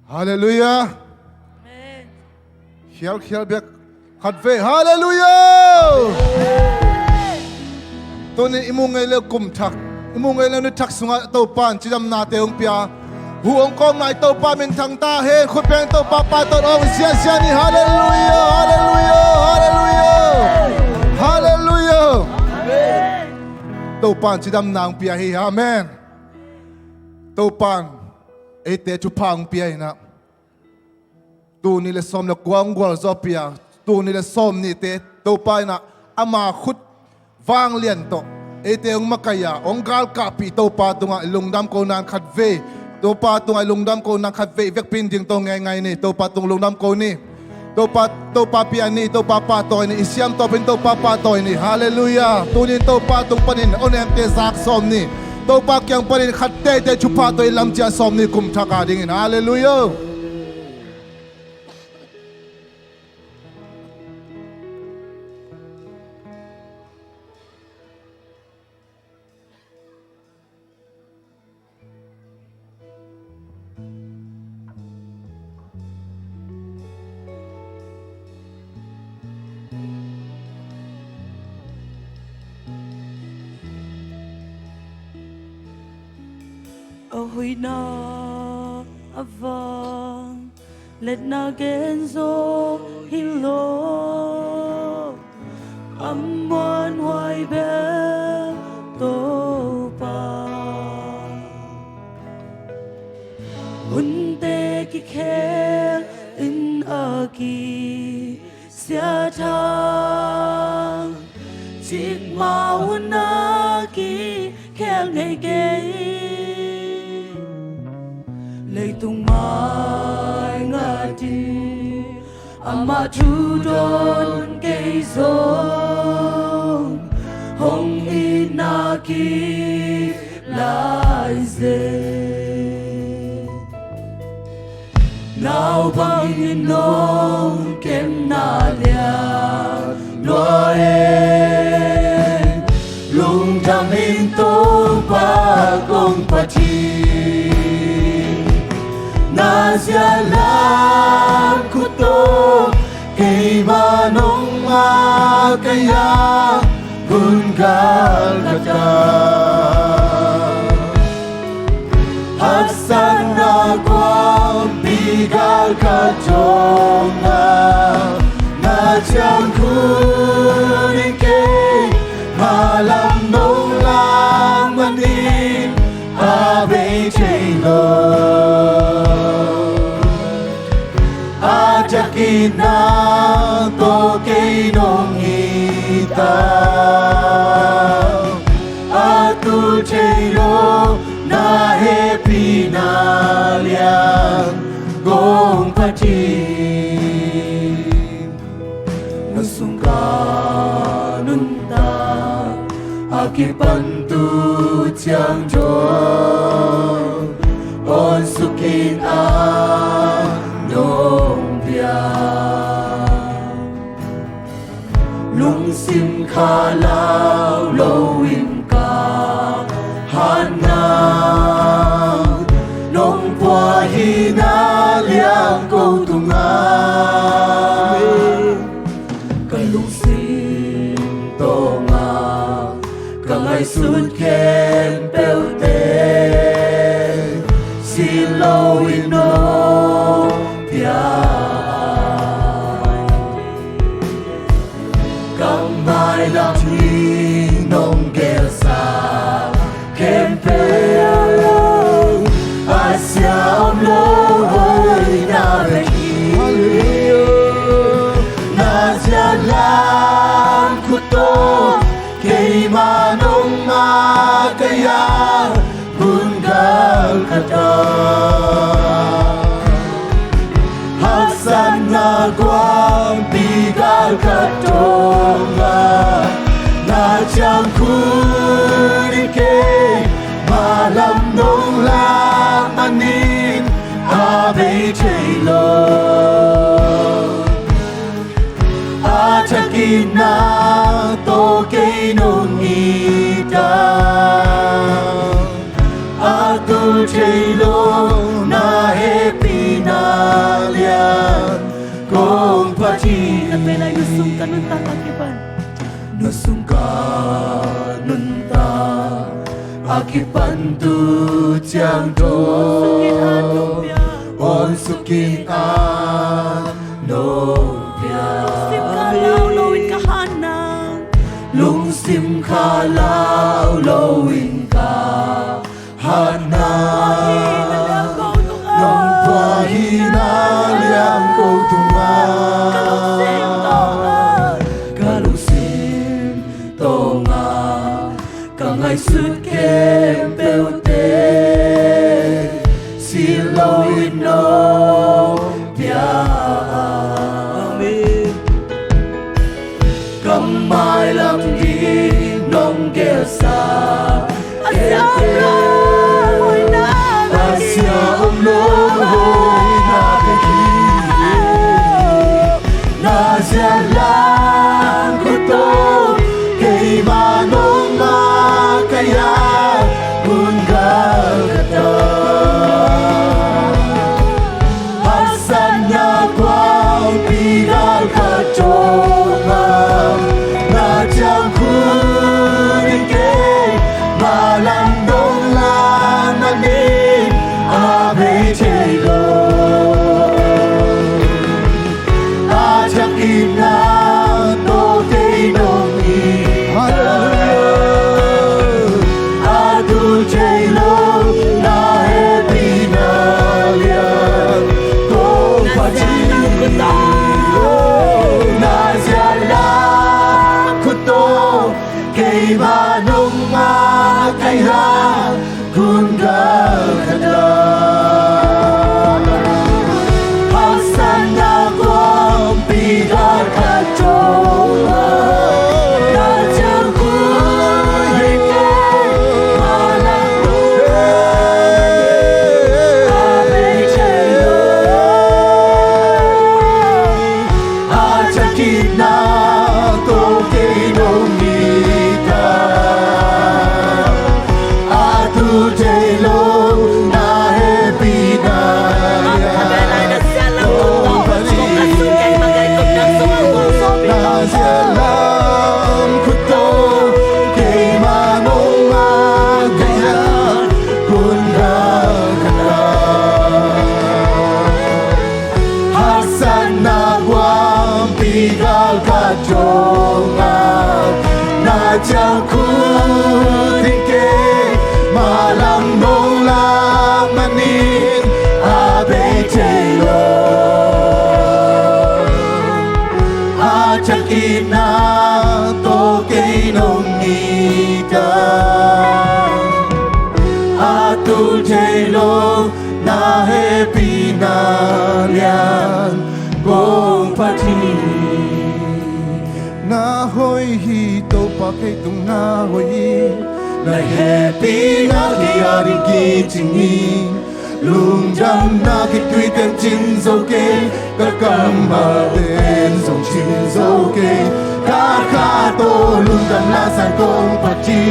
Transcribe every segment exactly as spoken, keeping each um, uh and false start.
Halleluiah. Khialkhial bek khatvei. Halleluiah. Tuni i mu ngei le kum thak, i mu ngei le ni thak sungah Topa in cidamnate hong pia, hu hong kawmna i Topa minthang ta hen. Khutbeng Topa pahtawi hong siasia ni. Halleluiah. Halleluiah. Halleluiah. Halleluiah. Topa in cidamna hong pia hi. Amen. Topa in eite thupha hong pia inah, tul nih le sawm le kua hong gualzawhpih a, tul nih le sawm nihte Topa inah ama khut vanglian tawh eite hong makaih a, hong galkapih Topa tungah i lungdam ko nang khatvei, Topa tungah i lungdam ko nang khatvei vekpi in ding to ngeingai ni. Topa tung lungdam ko ni. Topa, Topa pia ni, Topa pahtawi ni, i siamtawpin Topa pahtawi ni. Halleluiah. Tunin Topa tung panin onemte zak sawm ni. Topa kiang panin khat teitei thupha tawh i lamcia sawm ni kum thak a dingin. Halleluiah. A huihna a vang letna gen zo hi lo, a muanhuai bel Topa. Hunte kikhel in a kisia thang, cikmah hun a kikhel ngei kei. Leitung mai ngatin amah thu dawn kei zong, hong itna kip lai zen. Nau bangin nong kemna lian lua e, lungdam in Topa kong phat hi. Na zia lam khut tawh keimah nong makaih a, gun galkhat ka haksatna kuampi galkhat dong a, na ciang khut in keimah lam nong lak manin a bei thei lo. A thak itna tawh kei nong it a, a tul thei lo na hehpihna lian kong phat hi. Na sungah nuntak a kipan tu ciang dong, awn suk in a nong piak. Lungsim khalau lo in ka hatna nong pua hi na liang ko tungah, ka lungsim tawngah ka ngaihsut khempeuhte sin lo in nong piak. Ka mailam in nong gelsa khempeuh a sia om lo hoihna bek hi. Na zia lam khut tawh keimah nong makaih a, gun galkhat ka haksatna kuampi galkhat dong a, na ciang khut in keimah lam nong lak manin a bei thei lo. A thak itna tawh kei nong it a, a tul thei lo na hehpihna A kipan tu ciang dong, ong suk in an nong pia. Lungsim kha lau lo in ka hatna, nong pua hi na liang ko tung a, ka lungsim tong a, ka ngaihsut khempeuhte si lo in nong pia. Amen. Ka mailam ding nong gelsa, a sia om lo hoihna, a sia om lo hoihna bek hi. Na ziat lam khut tawh keimah nong makaih a, hun gal khat ah haksatna kuampi gal khat tawh a, na ciang khut in keimah lam dong lam a nin a bei thei lo. A thak itna tawh kei nong it a, a tul thei lo na hehpihna lian kong phat hi. Na ziat lam khut tawh keimah nong makaih a, hun gal khat ah haksatna kuampi gal khat tawh a, na ciang khut in keimah lam dong lam a nin a bei thei lo. A thak itna tawh kei nong it a, a tul thei lo na hehpihna lian kong phat hi. Na ziat lam khut tawh keimah nong makaih a, hun gal khat ah haksatna kuampi gal khat tawh a, na ciang khut in keimah lam dong lam a nin a bei thei lo. A thak itna tawh kei nong it a, a tul thei lo na hehpihna lian kong phat hi. Na hoih hi Topa, kei tung na hoih hi. Na hehpihna kei a ding kicing hi. Lungdamna kituite in cin zo kei, ka kammalte in zong cin zo kei. Ka kha tawh lungdamna sang kong phat hi.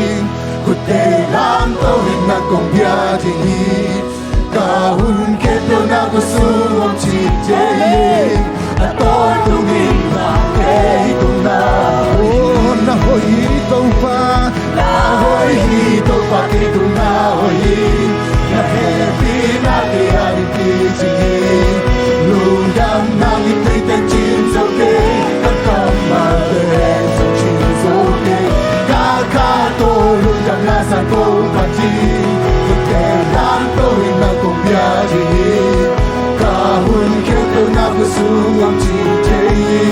Khutte lam tawh itna kong pia ding hi. Ka hun khempeuh na khutsung om cih thei hi. A tawntung in na kei tung na hoih hi. Oh, na hoih hi Topa. Na hoih hi Topa, kei tung na hoih hi. Na hehpihna kei a ding kicing hi. Lungdamna kituite in cin zo kei, ka kammalte in zong cin zo kei. Ka kha tawh lungdamna sang kong phat hi. Khutte lam tawh itna kong pia ding hi. Ka hun khempeuh na khutsung om cih thei hi.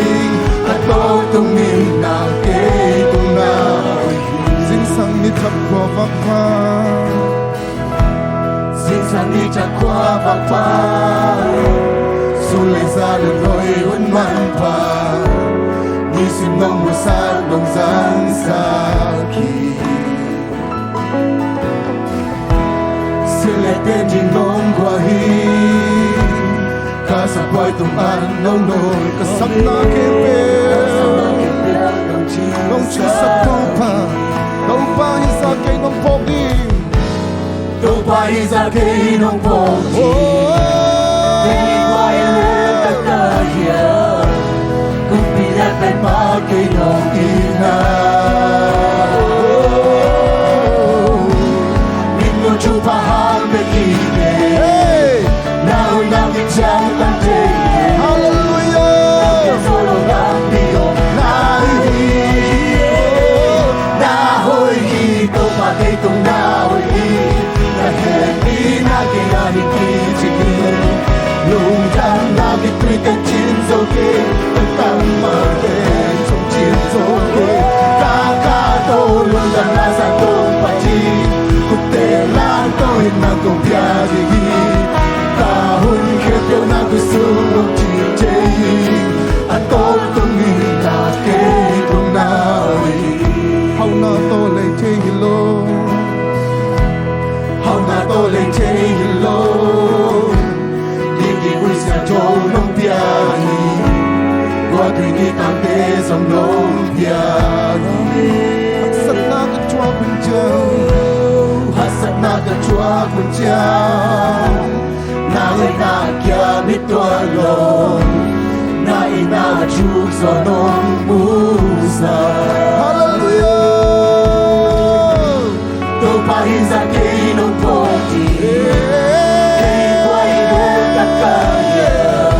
A tawntung in na kei tung na hoih hi. Zingsang ni thak khua vak pha. Zingsang ni thak khua vak pha. Sun le za lungnuai hun manpha. Nisim nong musak nong zangsak hi. Silh le ten ding nong guah hi. Ka sakbuai tung pan nong nawl, ka sakna khempeuh nong cingsak Topa. Topa hih zah kei nong phawk ding. Topa hih zah kei nong phawk ding. Oh. Kei guai le ka ka hiam. Kumpi le pen pa kei nong itna. Tungna hoih hi, na hehpihna kei a ding kicing hi. Lungdamna kituite cin zo kei, ka kammal te zong cin zo kei. Ka kha to lungdamna sang kong phat hi, khut te lam to in nang kong pia ding hi. Ka hun khempeuh na khutsung kong cin thei hi. A tawntung in na kei tungna hoih hi. Hauhna tawh lei thei hi lo. Hauhna tawh lei thei hi lo. Dikdik hun siangtho nong pia hi. Guahtui nitangte zong nong pia hi. Haksatna ka thuak hun ciang, haksatna ka thuak hun ciang, na hoihna kiam hi tuan lo. Na itna thuk zaw nong musak. Halleluiah. Topa hi zah kei nong phawk hi. Kei kua hi, kua ka hiam?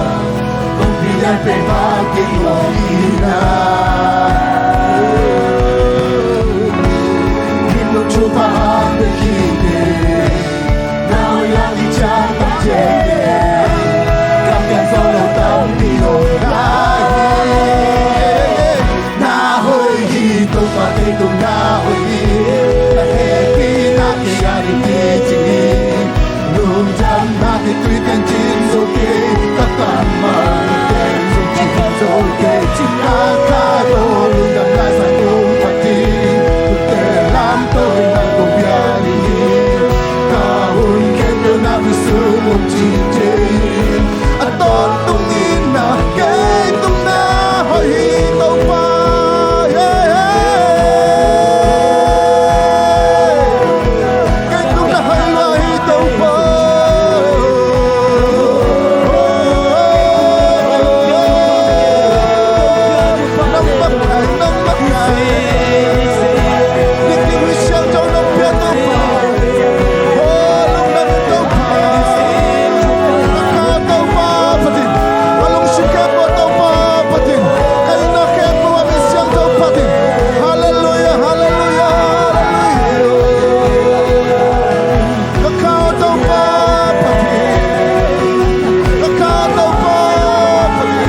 Kong pillian pen bang kei nong itna. Min nong thupha hang bek hi kei. Na hoih lak i ciang tak thei kei. Kam pian zaw lo tampi om lai hi. Na hoih hi Topa, kei tungna hoih hi. Na hehpihna kei a ding kicing hi. Lungdamna kituite cin zo kei. Ka kammal te zong cin zo kei. Ka kha to lungdamna sang kong phat hi. Khut te lam to in nang kong pia ding hi. Ka hun khempeuh na khutsung kong cin thei hi. A tawntung in na kei tungna hoih hi Topa. Kei tungna hoih lua hi Topa. Nang bang ai, nang bang ai. Dikdik hun siangtho nong pia Topa. Halleluiah, halleluiah, halleluiah. Ka kha Topa phat hi. Ka kha Topa phat hi.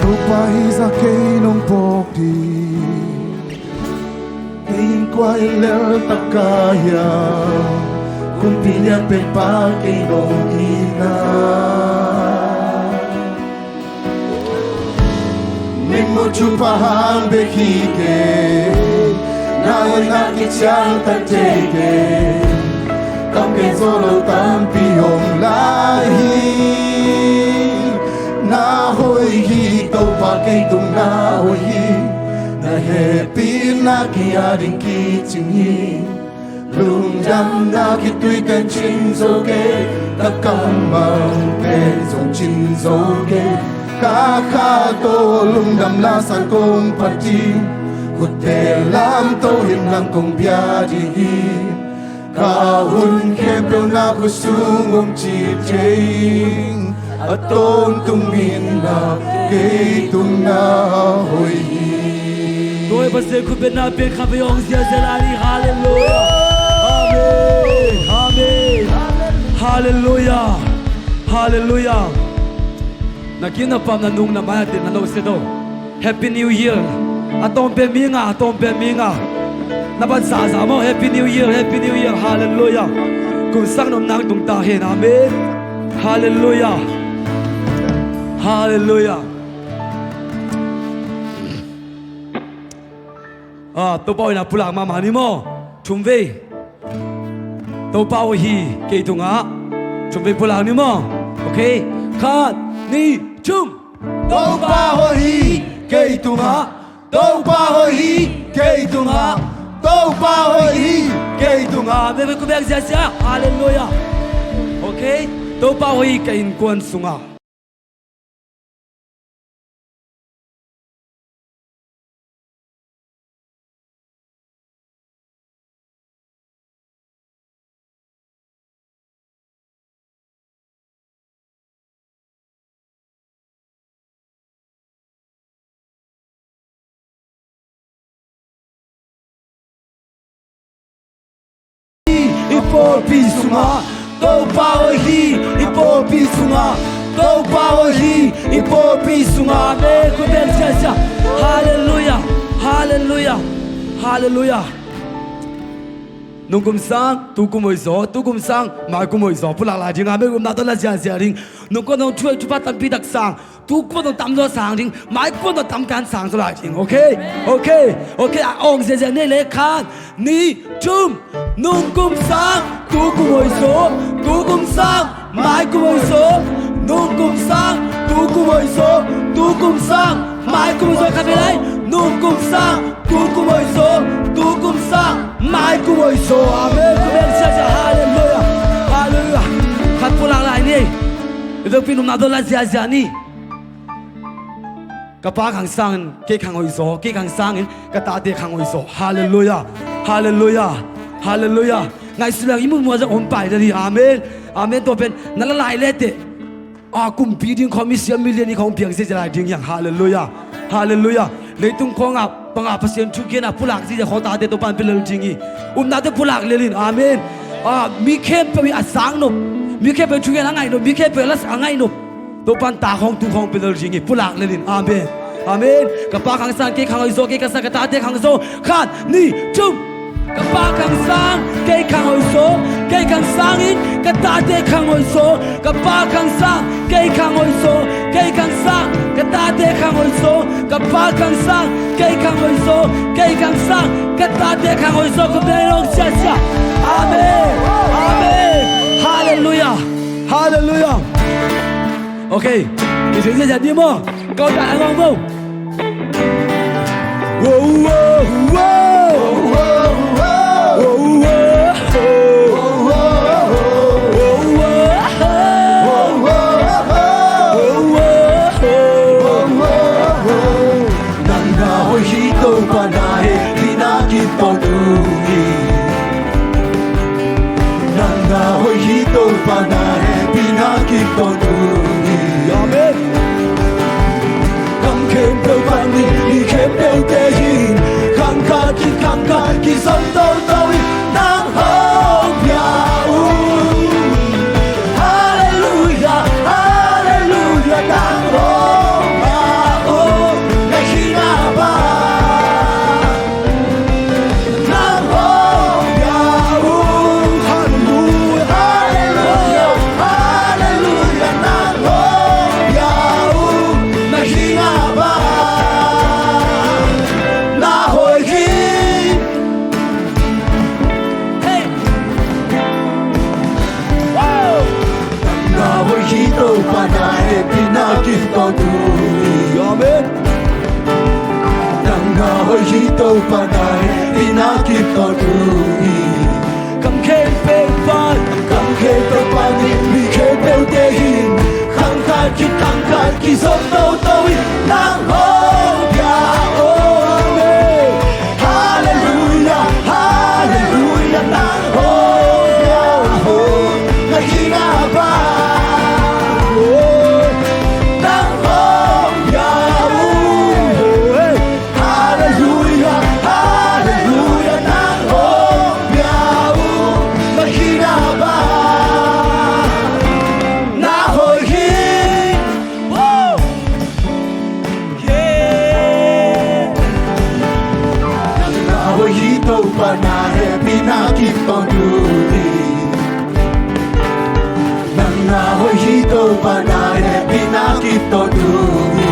Topa hi zah kei nong phawk hi. Kei kua hi lel tak ka hiam? Kumpi lian pen bang kei nong itna. Min nong thupha hang bek hi kei. Na hoihna kiciang tak thei kei. Kam pian zaw lo tampi om lai hi. Na hoih hi Topa, kei tungna hoih hi. Na hehpihna kei a ding kicing hi. Lungdamna kituite cin zo kei. Ka kammal te zong cin zo kei. Ka kha to lungdamna sang kong phat hi. Khut te lam to in nang kong pia ding hi. Ka hun khempeuh na khutsung kong cin thei hi. A tawntung in na kei tungna hoih hi. Tua Pasian khutbetna pen khatvei hong ziahziah lai ni. Halleluiah. Amen. Amen. Halleluiah. Halleluiah. Na kiim na pam na nung na mai a tet na lo sia to. Happy New Year. A tawm pen mi nga, a tawm pen mi nga. Na bat zaza maw, Happy New Year, Happy New Year. Halleluiah. Kum sang nop nang tung ta hen. Amen. Halleluiah. Halleluiah. Ah, Topa hoihna pulak mahmah ni maw. Thum vei. Topa hoih hi kei tungah. Thum vei pulak ni maw. Okay. Khat, nih, thum. Topa hoih hi kei tungah. Topa hoih hi kei tungah. Topa hoih hi kei tungah. Amen. Khuapi beng ziahziah. Halleluiah. Okay. Topa hoih hi ka innkuan sungah. I pawlpi sungah. Topa hoih hi i pawlpi sungah. Topa hoih hi i pawlpi sungah. Amen. Khuapi beng ziahziah. Halleluiah. Halleluiah. Halleluiah. Nungkum sang, tukum hoihzaw, tukum sang, maikum hoihzaw. Pulak lai ding. Amen. Upna tawh la ziahziah ding. Nungkum nong thuai thupha tampi tak sang. Tukum nong tam zaw sang ding. Maikum nong tam kan sang zaw lai ding. Okay. Okay. Okay. A awng ziahziah ni le khat, nih, thum. Nungkum sang, tukum hoihzaw. Tukum sang, maikum hoihzaw. Nungkum sang, tukum hoihzaw. Tukum sang, maikum hoihzaw. Khat vei lai. Nungkum sang, tukum hoihzaw. Tukum sang, maikum hoihzaw. Amen. Khuapi beng ziahziah. Halleluiah. Halleluiah. Khat pulak lai ni. I vekpi-in upna tawh la ziahziah ni. Ka pa khang sangin kei khang hoihzaw, kei khang sangin ka tate khang hoihzaw. Halleluiah. Halleluiah. Halleluiah. Ngaihsut leng i muanmuan zong om pai ding hi. Amen. Amen. Tua pen na la lai leteh, a, kumpi ding khawng, misiam milian i khawng piang ziahziah lai ding hi hang. Halleluiah. Halleluiah. Leitung khawngah bangah Pasian thugen a pulak ziahziah khawng tate Topa'n pia lel ding hi. Upnate pulak lel in. Amen. A, mi khempeuh i a sang nop, mi khempeuh thugen a ngaih nop, mi khempeuh a la a ngaih nop, Topa'n ta khawng tu khawng pia lel ding hi. Pulak lel in. Amen. Amen. Ka pa khang sang, kei khang hoihzaw, kei khang sang, ka tate khang hoihzaw. Khat, nih, thum. Ka pa khang sang, kei khang hoihzaw, kei khang sangin ka tate khang hoihzaw. Ka pa khang sang, kei khang hoihzaw, kei khang sang, ka tate khang hoihzaw. Ka pa khang sang, kei khang hoihzaw, kei khang sang, ka tate khang hoihzaw. Khuapi beng ziahziah. Amen. Amen. Halleluiah. Halleluiah. Okay. Kizui ziahziah ni maw. Kawltai a ngawng maw. Nang na hoih hi, Topa na hehpihna kip tawntung hi. Nang na hoih hi, Topa na hehpihna kip tawntung hi. Amen. Gam khempeuh panin mi khempeuhte in khang khat khit khang khat kizom toto in nang hong pia uh. Halleluiah, halleluiah, nang hong pia uh. Na hihna bang nang hong pia uh. Halleluiah, halleluiah, halleluiah, nang hong pia uh. Na hihna bang na hoih hi. Hey. Woo! Nang na hoih hi, Topa na hehpihna kip tawntung hi. Amen. Nang na hoih hi, Topa na hehpihna kip tawntung hi. Gam khempeuh pan, gam khempeuh panin mi khempeuhte in khang khat khit khang khat kizom toto in nang hong pia uh. Amen. Halleluiah, halleluiah, nang hong pia uh. Na hihna bang nang hong pia uh. Halleluiah, halleluiah, nang hong pia uh. Na hihna bang na hoih hi. Woo! Yeah! Nang na hoih hi, Topa na hehpihna kip tawntung hi. Nang na hoih hi, Topa na hehpihna kip tawntung hi.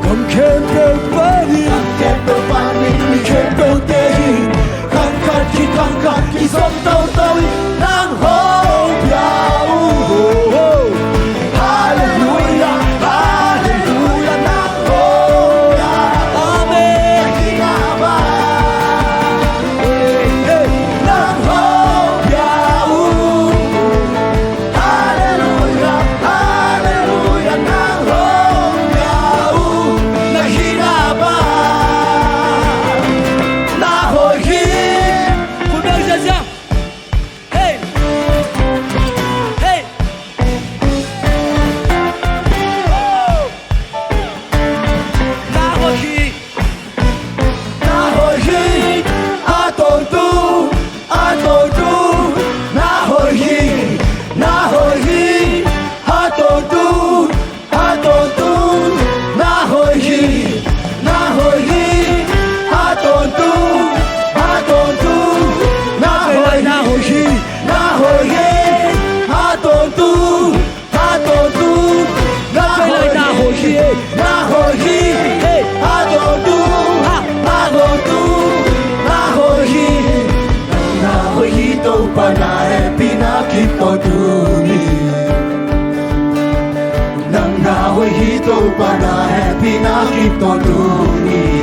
Gam khempeuh panin, gam khempeuh panin mi khempeuhte in khang khat khit khang khat kizom toto in nang hong pia uh. Halleluiah, halleluiah, nang hong pia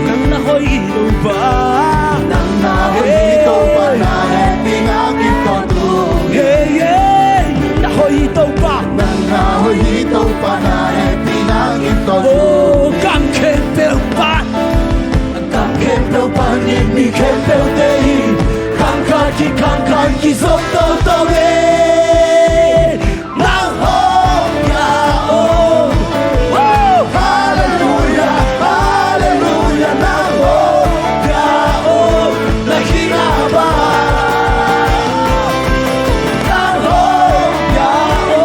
Nang na hoih hi Topa. Nang na hoih hi Topa, na hehpihna kim tawntung. Yeah, yeah. Na hoih hi Topa. Nang na hoih hi Topa, na hehpihna kim tawntung. Oh, gam khempeuh pan, gam khempeuh panin mi khempeuhte in khang khat khit khang khat kizom toto e. Nang hong pia o. Halleluia, halleluia, nang hong pia o. Na hihna bang nang hong pia o.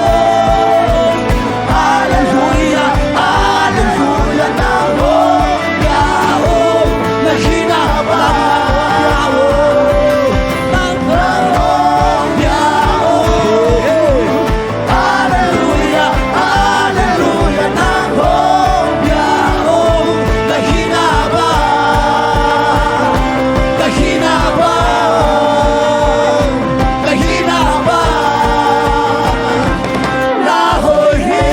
Halleluia, halleluia, nang hong pia o. Na hihna bang nang hong pia o. Halleluia, halleluia, nang hong pia o. Na hihna bang, na hihna bang, na hihna bang na hoih hi.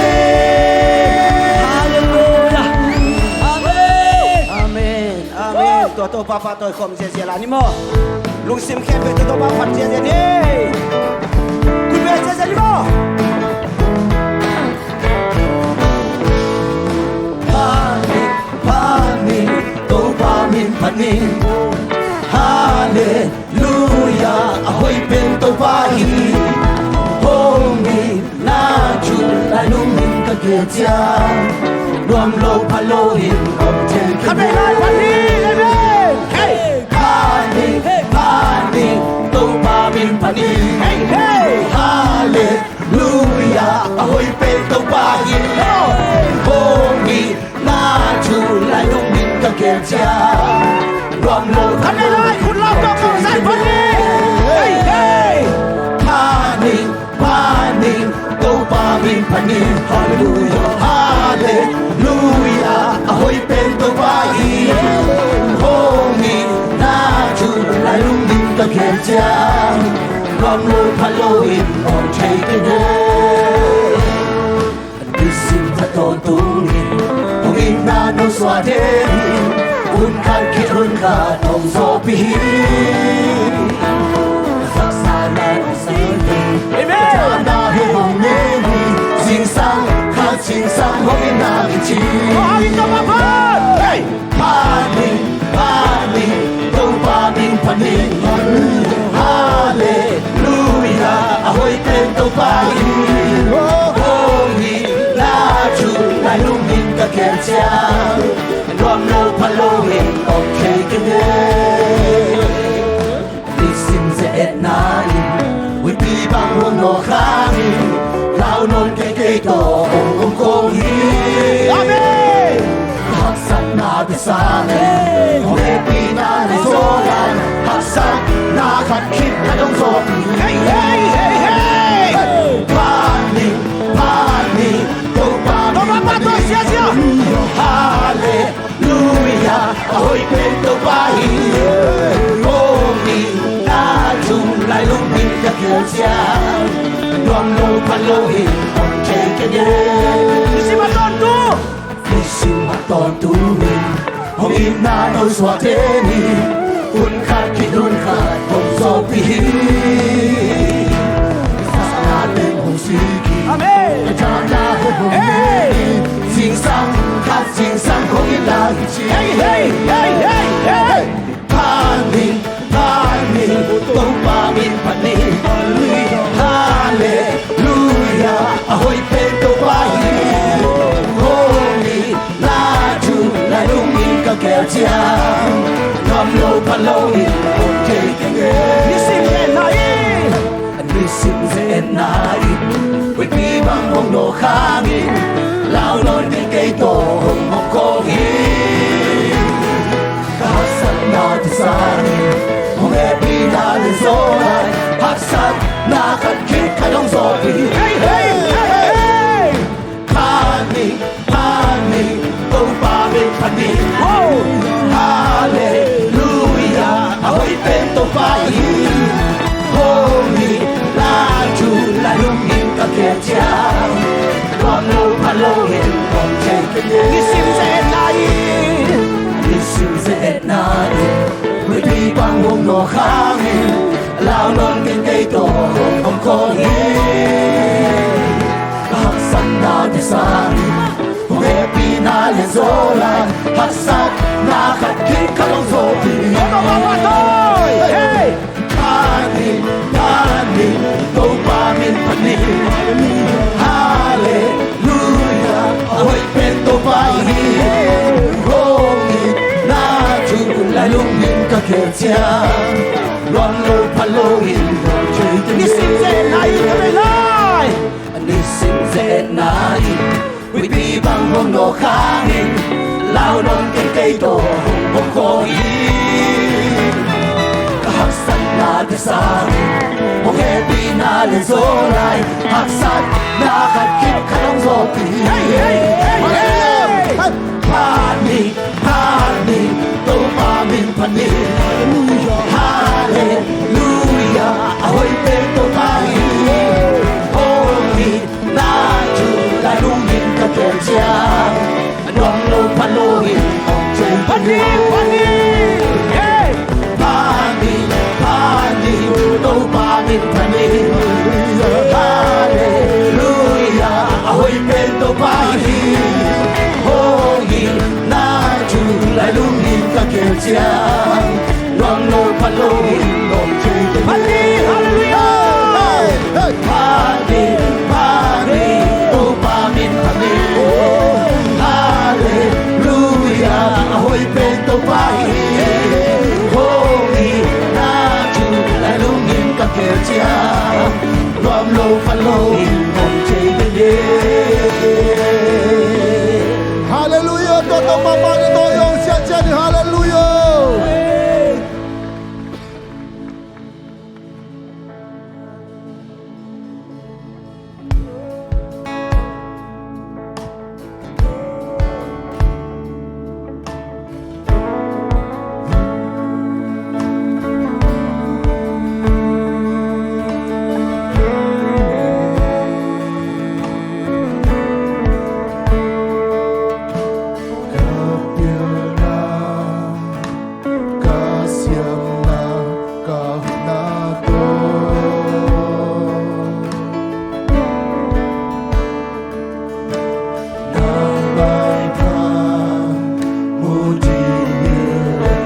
Halleluia. Amen. Amen. Amen. Tua Topa pahtawi khawm ziahziah la ni maw. Lungsim khempeuh tawh Topa phat ziahziah ni. Khut beng ziahziah ni maw. Phat ni, phat ni, Topa min phat ni. Halleluia, a hoih pen Topa hi. Hong itna thu lailung in ka gelh ciang, nuam lo pha lo in om thei kei. Amen. Phat ni, amen. Hey. Phat ni, phat ni, Topa min phat ni. Hey, hey. Halleluia, a hoih pen Topa hi. Hong itna thu lailung in ka gelh ciang, nuam lo pha lo in om thei kei. Hey, hey. Phat ni, phat ni, Topa min phat ni. Halleluia, halleluia, a hoih pen Topa hi. Hong itna thu lailung in ka gelh ciang, nuam lo pha lo in om thei kei. Nisim a tawntung in hong itna nong suahte in, hun khat khit hun khat hong zawhpih hi. Haksatna nong sep hi. Amen. Thahatna hong nei hi. Zingsang khat zingsang hong itna hi ci. Hong itna phat. Hey! Phat ni, phat ni, Topa min phat ni. Halleluia, a hoih pen Topa hi. Hong itna thu lailung in ka gelh ciang, nuam lo pha lo in om thei kei. Nisim ze-etna in huihpi bang hong nawk hangin, lau nawn kei kei tawh hong om khawm hi. Amen. Haksatna pia sangin hong hehpihna lei zaw lai, haksatna khat khit khat hong zawhpih hi. Hey, hey, hey, hey. Phat ni, phat ni, Topa min phat ni. Halleluia, a hoih pen Topa hi. Hong itna thu lailung in ka gelh ciang, nuam lo pha lo in om thei kei. Nisim a tawntung, nisim a tawntung in hong itna nong suahte in, hun khat khit hun khat hong zawhpih hi. Haksatna teng hong sik hi. Amen. Ka thahatna hong nei hi. Zingsang khat zingsang hong itna hi ci. Hey, hey, hey, hey, hey. Phat ni, phat ni, Topa min phat ni. Halleluia, a hoih pen Topa hi. Hong itna thu lailung in ka gelh ciang, nuam lo pha lo in om thei kei. Nisim ze-etna in, nisim ze-etna in huihpi bang hong nawk hangin, lau nawn kei kei tawh hong om khawm hi. Ka haksatna pia sangin hong hehpihna lei zaw lai, haksatna khat khit khat hong zawhpih hi. Hey, hey, hey, hey. Phat ni, phat ni, Topa min phat ni. Halleluia, a hoih pen Topa hi. Hong itna thu lailung in ka gelh ciang, nuam lo pha lo in om thei kei. Nisim ze-etna in, Khang in lau nawn keng, kei tawh hong om khawm hi. Ka haksatnate sangin hong hehpihna lianzaw lai, haksatna khat khit khat hong zawhpih hi. Phat ni, phat ni, Topa min phat ni. Halleluia, a hoih pen Topa hi. Hong itna thu lai lungin ka gel ciang, nuam lo pha lo in hong thei kei. Nisim zetna in ka vei lai. Nisim zetna in huihpi bang hong nawk hangin, lau nawn keng, kei tawh hong om khawm hi. Ka haksatnate sangin hong hehpihna lianzaw lai, haksatna khat khit khat hong zawhpih hi. Hey, hey, hey, hey. Phat ni, phat ni, Topa min phat ni. Halleluia, a hoih pen Topa hi. Hong itna thu lai lungin ka gel ciang, nuam lo pha lo in hong thei kei. Phat ni, phat ni, hey. Phat ni, phat ni, Topa min phat ni. Halleluia, a hoih pen Topa hi. Hong itna thu lai lungin ka gel ciang, nuam lo pha lo in hong thei kei. Phat ni, halleluia. Hey, hey. Phat ni, phat ni, Topa min phat ni. Halleluia, a hoih pen Topa hi. Hong itna thu lai lungin ka gel ciang, nuam lo pha lo in hong thei kei. Halleluia, tua tawh mah bang in tawh i hong siat ciat ni. Halleluia. Ka pilna, ka siamna, ka hoihna tawh, nang maipha mu ding hi leh,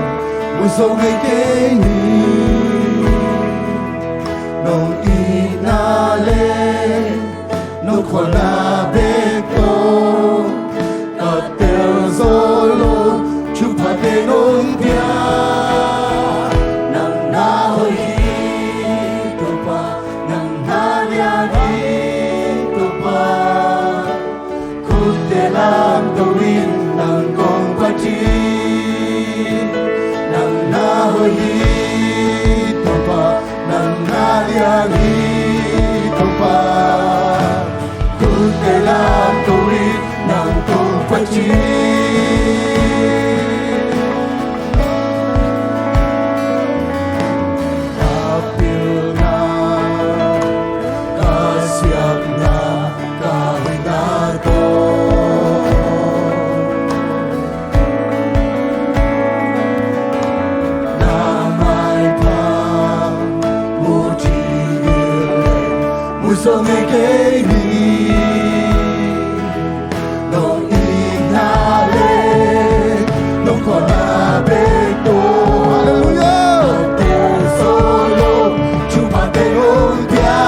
mu zo ngei kei ni. Nong itna le nong khualna bek tawh ka tel zo lo, thuphate nong pia. Nang na hoih hi Topa, nang na lian hi Topa. Khutte lamto in nang kong phat hi. Nang na hoih hi Topa, nang na lian hi Topa. Khutte lamto in nang kong phat hi. Ka pilna, ka siamna, ka hoihna tawh, na maipha mu ding hi leh, mu zo ngei kei ni. Nong itna le nong khualna bek tawh, halleluia, ka tel zo lo, thuphate nong pia.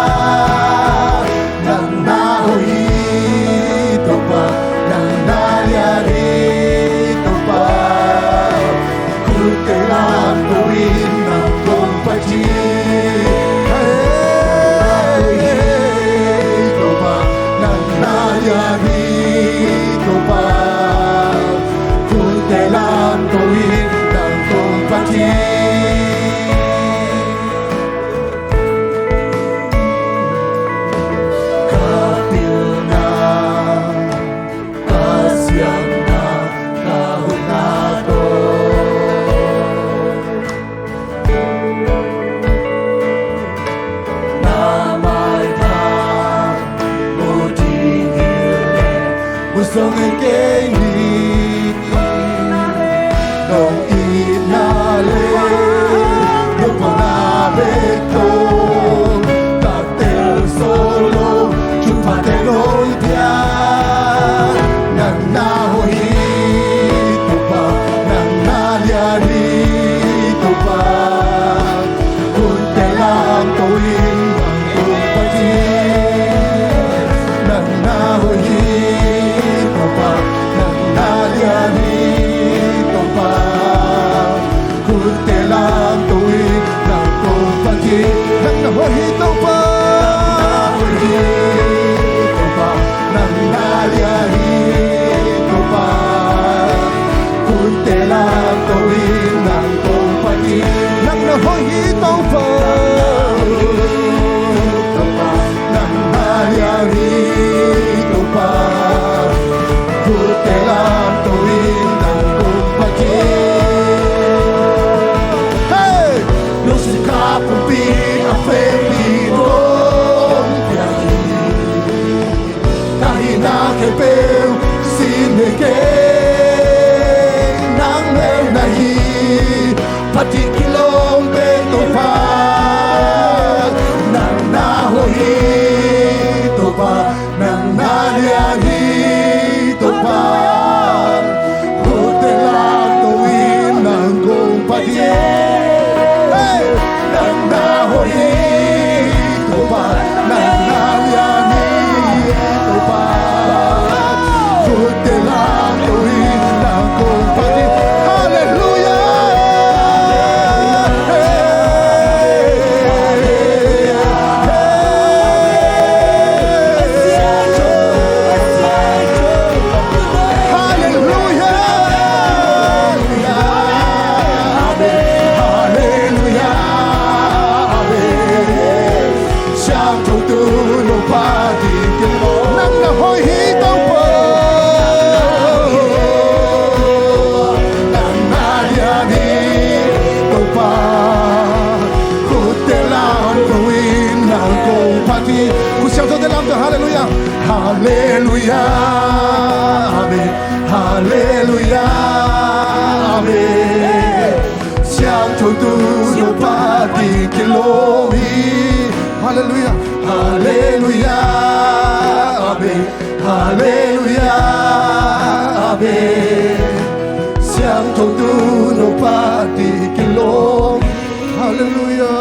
Nang na hoih hi Topa, nang na lian hi Topa. Khutte lamto in nang kong phat hi. Topa, nang na lian hi Topa. Khutte lamto in nang kong phat hi. Ka pilna, ka siamna, ka hoihna tawh, na maipha mu ding hi leh, mu zo ngei kei ni. Nong itna le nong Hi Topa, khut teh lamto in nang kong phat hi. Nang na hoih hi Topa, nang na lian hi Topa, khut teh lamto in nang kong phat hi. Nang na hoih hi Topa, nang na hoih hi Topa, nang na lian hi Topa, khut teh lamto in nang kong phat hi. Nang na hoih hi Topa, nang na lian hi Topa, khut teh lamto in nang kong phat hi. Hey! Lungsim kha pumpi a fek ding kong piang hi. Ka hihna khempeuh sin hi kei, nang lel na hi. Phat ding kilawm pen Topa, nang na hoih hi Topa, nang na lian hi Topa, khut teh lamto in nang kong phat hi. Hey! Nang na hoih hi Topa, nang na lian hi Topa, khut teh lamto in nang kong phat hi. Halleluia. Halleluia. Halleluia. Amen. Siangthotu Nupa ding kilawm. Nang na hoih hi Topa, nang na lian hi Topa, khut teh lamto in nang kong phat hi. Khut siangtho teh lamto, halleluia. Halleluia, amen. Halleluia, amen. Siangthotu Nupa ding kilawm hi. Halleluia. Halleluia, amen. Halleluia, amen. Siangthotu Nupa ding kilawm hi. Halleluia.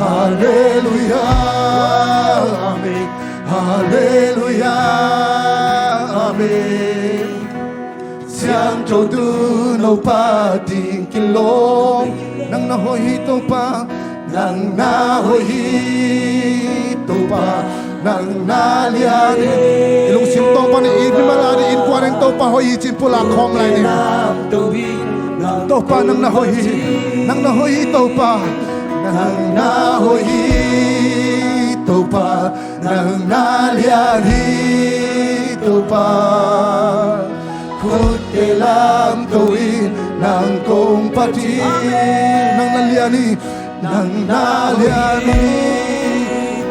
Halleluia, amen. Halleluia, amen. Siangthotu Nupa ding kilawm. Nang na hoih hi Topa, nang na hoih hi Topa, nang na lian hi. I lungsim tawng pan i it mimal a ding, innkuan in Topa hoih hi ci-in pulak khawm lai ni. Topa nang na hoih hi, nang na hoih hi Topa, nang na hoih hi Topa, nang na lian hi Topa, khut teh lamto in nang kong phat hi. Nang na lian hi, nang na lian hi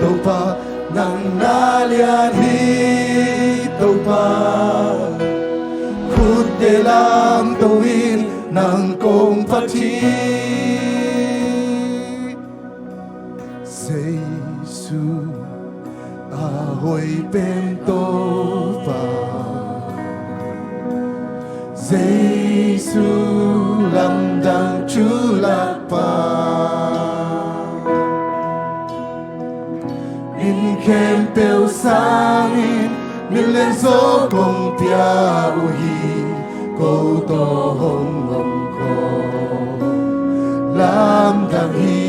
Topa, nang na lian hi Topa, khut teh lamto in nang kong phat hi. Jesu a hoih pen Topa, Jesu lamdang thulakpa, min khempeuh sangin min lianzaw kong pia uh hi. Ko tawh hong om ko, lamdang hi.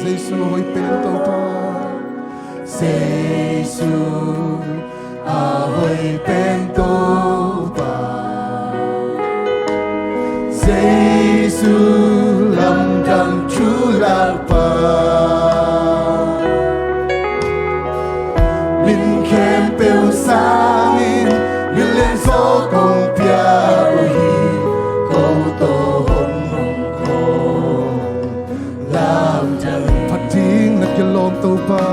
Jesu hoih pen Topa, Jesu a hoih pen Topa, Jesu lamdang thulakpa, min khempeuh sangin min lianzaw kong pia uh hi. Ko tawh hong om ko, lamdang. Phat ding na kilawm Topa,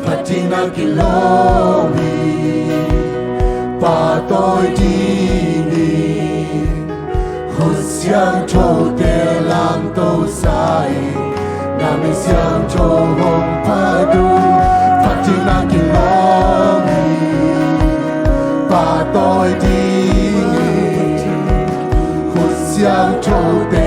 phat ding na kilawm hi. Pahtawi dingin khut siangthote lamto sa in, na min siangtho hong phat un. Phat ding na kilawm hi. Pahtawi dingin khut siangthote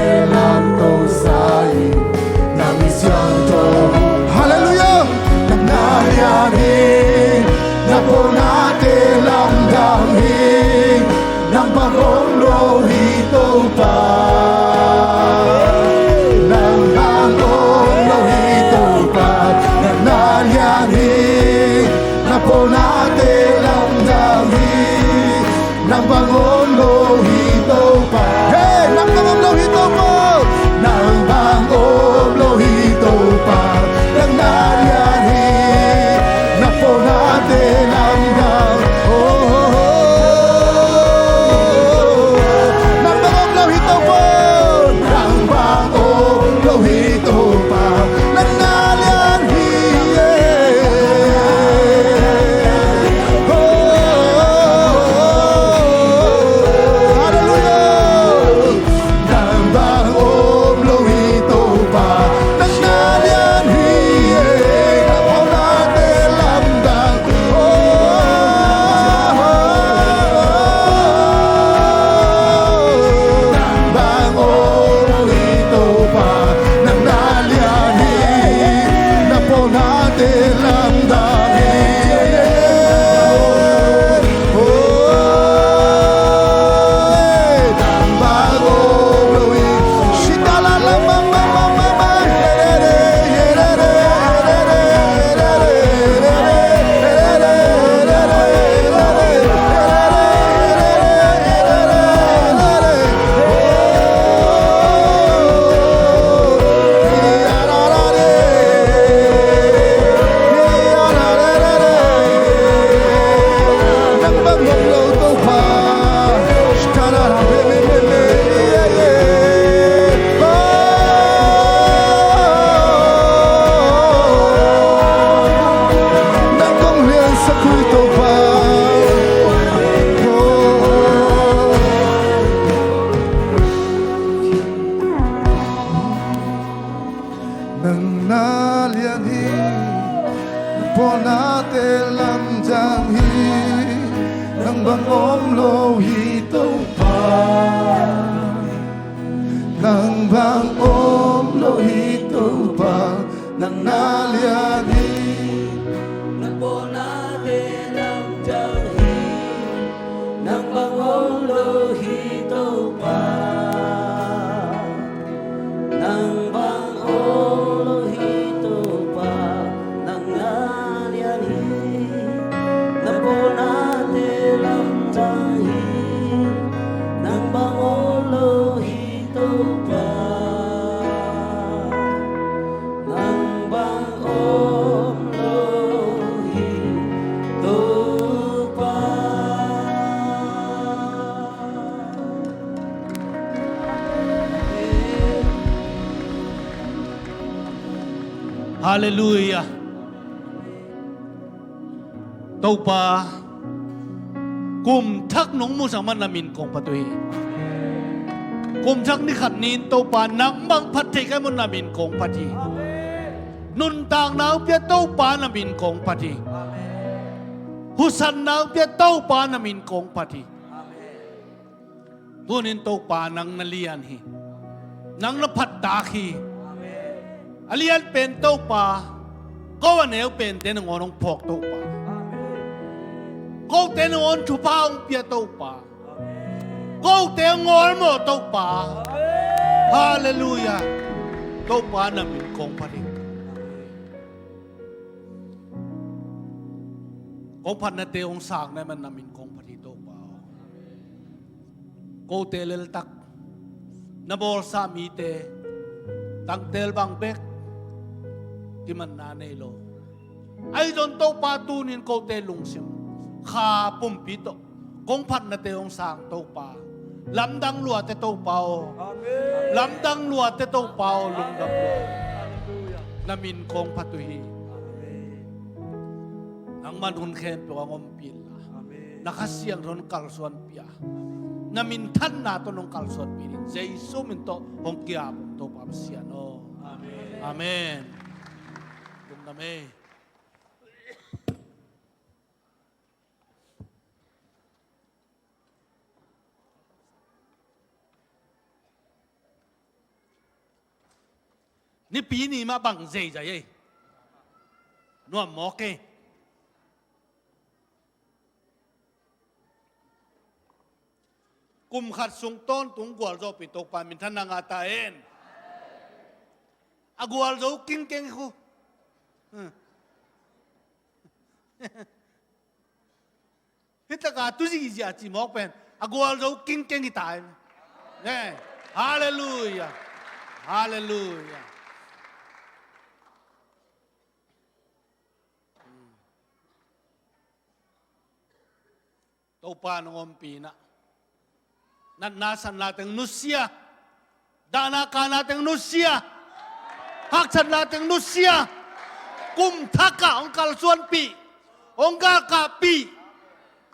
Pawlnate lamdang hi, nang bang om lo hi Topa. Nang bang om lo hi Topa, nang na lian hi. Na pawlnate lamdang hi, nang bang om lo hi Topa. Nang bang om lo hi Topa, nang na lian hi. Na pawlnate lamdang hi, nang bang om lo hi Topa. Nang bang om lo hi Topa. Halleluiah. Topa, kum thak nong musak man na min kong phat uh hi. Kum thak ni khat ni-in Topa nang bang phat thei ka hi man na min kong phat hi. Nuntakna hong pia Topa na min kong phat hi. Husanna hong pia Topa na min kong phat hi. Tunin Topa nang na lian hi. Nang na phattak hi. A lian pen Topa, ko a neu pente nangawn hong phawk Topa. Kote nangawn thupha hong pia Topa. Kote hong awlmawh Topa. Halleluiah. Topa na min kong phat hi. Kong phatnate hong sang na hi man na min kong phat hi Topa aw. Kote leltak na bawlsa mite tangtel bang bek kimanna nei lo. Ahi zong Topa tunin kote lungsim kha pumpi tawh kong phatnate hong sang Topa. Lamdang luate Topa aw. Amen. Lamdang luate Topa aw, lungdam lua. Halleluiah. Na min kong phat uh hi. Amen. Nangman hun khempeuh ah hong ompih inla. Amen. Na Kha Siangtho in kalsuanpih a, na minthanna tawh nong kalsuanpih ding Jesu min tawh hong ki-ap Topa Pasian aw. Amen. Amen. Lungdam ei. Nipi ni mah bang zeizai ei. Nuam mawk ei. Kum khat sung tawntung gualzawhpih Topa minthanna ngah ta hen. A gualzo kingkeng khu. Hmm. Hih taka tu zihziah cih mawk pen a gualzo kingkeng hi ta hi. Ne. Halleluiah. Halleluiah. Topa nong ompih in ah, natna satna teng nusia, dahna kahna teng nusia, haksatna teng nusia, kum thak ah hong kalsuanpih, hong galkapih,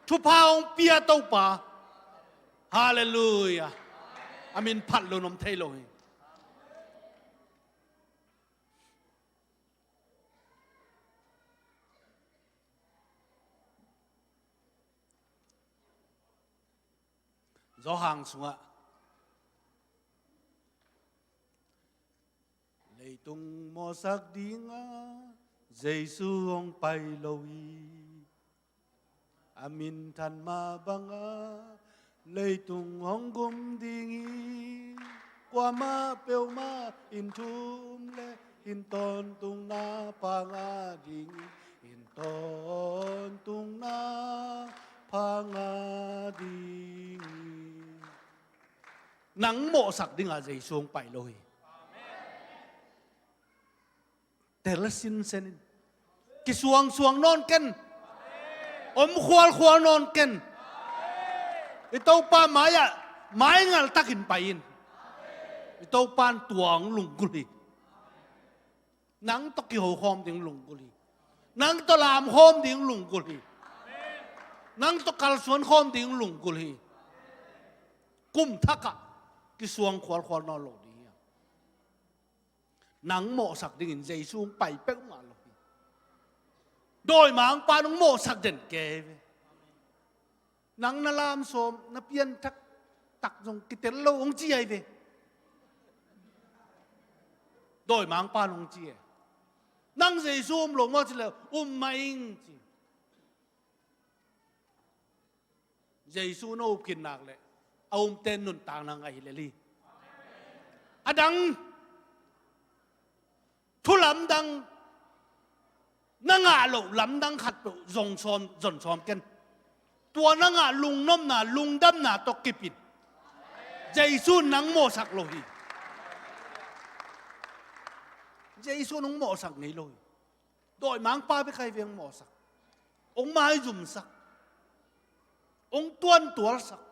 thupha hong pia Topa. Halleluiah. A min phat lo in om thei lo hi. Johan sungah, leitung mawhsak dinga Jesu hong pai lo hi. A minthan mah banga leitung hong gum ding hi. Kuamah peuhmah in thum le in tawntungna pha ngah ding hi. In tawntungna pha ngah ding hi. Nang mawhsak dinga Jesu hong pai lo hi. Tel sinsen in. Kisuangsuang nawn ken. Om khualkhual nawn ken. I Topa mai-ah maingal takin pai in. I Topa in tua hong lunggulh hi. Nang tawh kiho khawm ding lunggulh hi. Nang tawh lam khawm ding lunggulh hi. Nang tawh kalsuan khawm ding lunggulh hi. Kum thak ah kisuang khualkhual nawn lo ding hi. Nang mawhsak dingin Jesu hong pai peuhmah lo hi. Dawimangpa nong mawhsak den kei ve. Nang na lam sawm, na pianthak tak zong kitel lo hong ci ahi ve. Dawimangpa nong ci e. Nang Jesu um lo maw ci le, um mah ing ci. Jesu na up khin nak leh a umte nuntakna ngah hi lel hi. A dang thu lamdang, na ngah loh lamdang khatpeuh zong sawm, zon sawm ken. Tua na ngah lungnopna, lungdamna tawh kip in. Jesu nang mawhsak lo hi. Jesu nong mawhsak ngei lo hi. Dawimangpa bek ahi ve hong mawhsak, hong maizumsak, hong tuantualsak.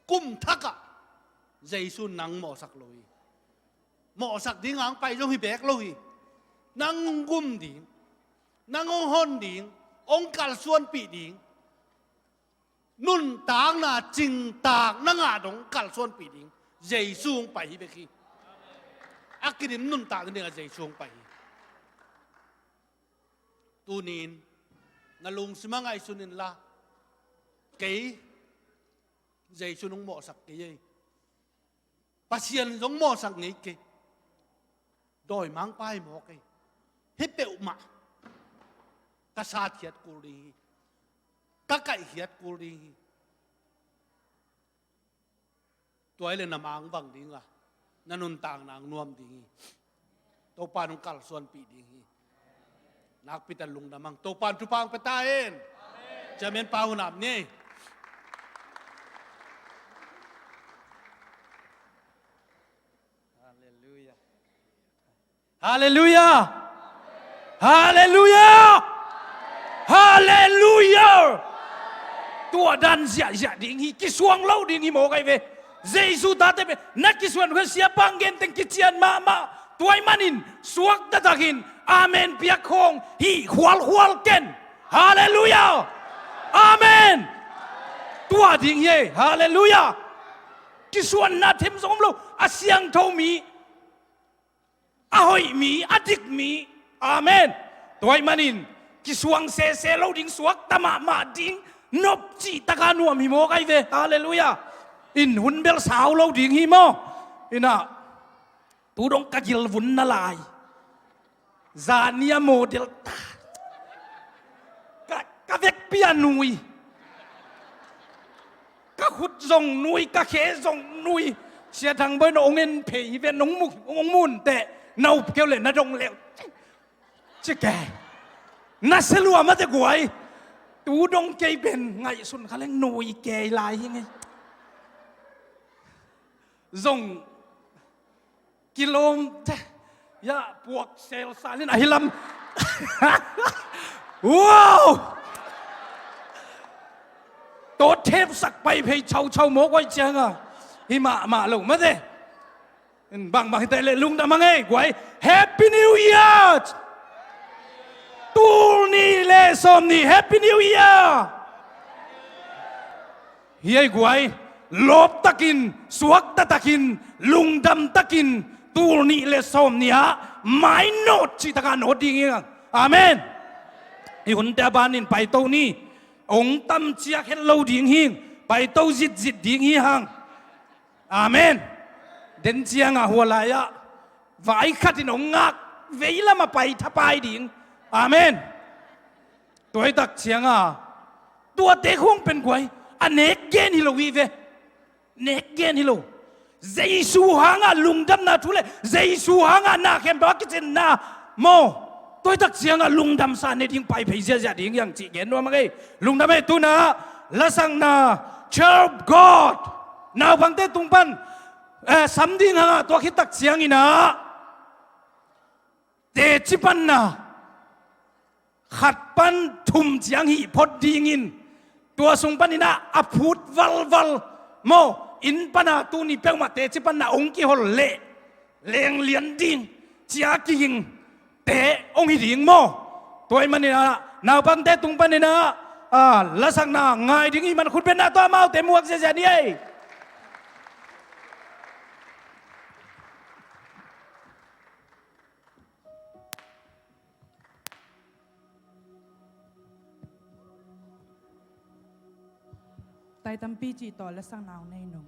Kum thakah Jesu nang mawhsak lo hi. Mawhsak ding hong pai zong hi beek lo hi. Nang hong gum ding, nang hong hon ding, hong kalsuanpih ding, nuntakna cingtak na ngah dong kalsuanpih ding Jesu hong pai hi bek hi. A kidim nuntak ding a Jesu hong pai hi. Tunin na lungsim ah ngaihsun inla, kei Jesu nong mawhsak kei ei. Pasian zong mawhsak ngei kei. Dawimangpa hi mawk ei. Hih peuhmah ka sathiat kul ding hi. Ka kaihkhiat kul ding hi. Tua hi leh na ma hong vang ding a, na nuntakna hong nuam ding hi. Topa nong kalsuanpih ding hi. Nakpi tak lungdam hang. Topa in thupha hong pia ta hen. Chairman pa hun ap ni. Halleluiah. Halleluiah. Halleluiah. Halleluiah. Tua dan ziahziah ding hi, kisuang lo ding hi mawk ahi ve. Jesu tate pen na kisuan uh hi, siapa hong gen teng kician mahmah. Tua ahih manin suakta takin amen piak khawng hih khualkhual ken. Halleluiah. Amen. Tua ding hi. Halleluiah. Kisuanna them zong om lo, a siangtho mi, a hoih mi, a dik mi. Amen. Tua ahih manin kisuang sese lo ding, suakta mahmah ding, nop cihtak a nuam hi mawk ahi ve. Halleluiah. In hun bel sau lo ding hi maw. Inah tu dong ka gil vun na lai. Zani a model ta. Ka, ka vekpi a nui. Ka khut zong nui, ka khe zong nui. Sia Thang Bawi, na hong en phei hi ve, nong mu, hong mun teh na up keu leh na dong leh uh ci kei. Na sia lua mah teh guai. Tu dong kei pen ngaihsun kha leng nui kei lai hi ngei. Zong kilawm te. Ya, puak sel salin ahi lam. Wow! Tawh thepsak pai phei chauchau mawk uh ahih cianga hi mahmah lo mate. Bangbang hi ta leh lungdam hang ei guai. Happy New Year. Tul nih le sawm nih Happy New Year. Hi ei guai, lawptakin, suaktatakin, lungdamtakin, tul nih le sawm nih ah mainawt cihtakah nawt ding hi hang. Amen. Hih hunte a banin paito ni. Hong tamciak het lo ding hi. Paito zitzit ding hi hang. Amen. Den ciangah hua lai-ah vai khatin hong ngak, veilam a pai thapai ding. Amen. Tua hi tak cianga tuate khawng pen guai, a nek gen hi lo hi ve. Nek gen hi lo. Jesu hanga lungdamna thu le Jesu hanga na khempeuh a kicinna maw. Tua hi tak cianga lungdamsa ne ding, pai phei ziahziah ding hi hang cih gen nuam a ngei. Lungdam ei. Tuna lasakna Church of God naupangte tung pan, eh, sam ding hanga tua khit tak ciangin ah teci panna khat pan thum ciang hih phot dingin, tua sung panin ah a phut valval maw, inn pana tuni peuhmah teci panna hong kihol leh lenglian ding, cia kiging te hong hi ding maw. Tua ahih manin ah naupangte tung panin ah, ah, lasakna ngai ding hih man khut bengna tawh amaute muak ziahziah ni ei. Ai tampi cih tawh la sang nau nei nung.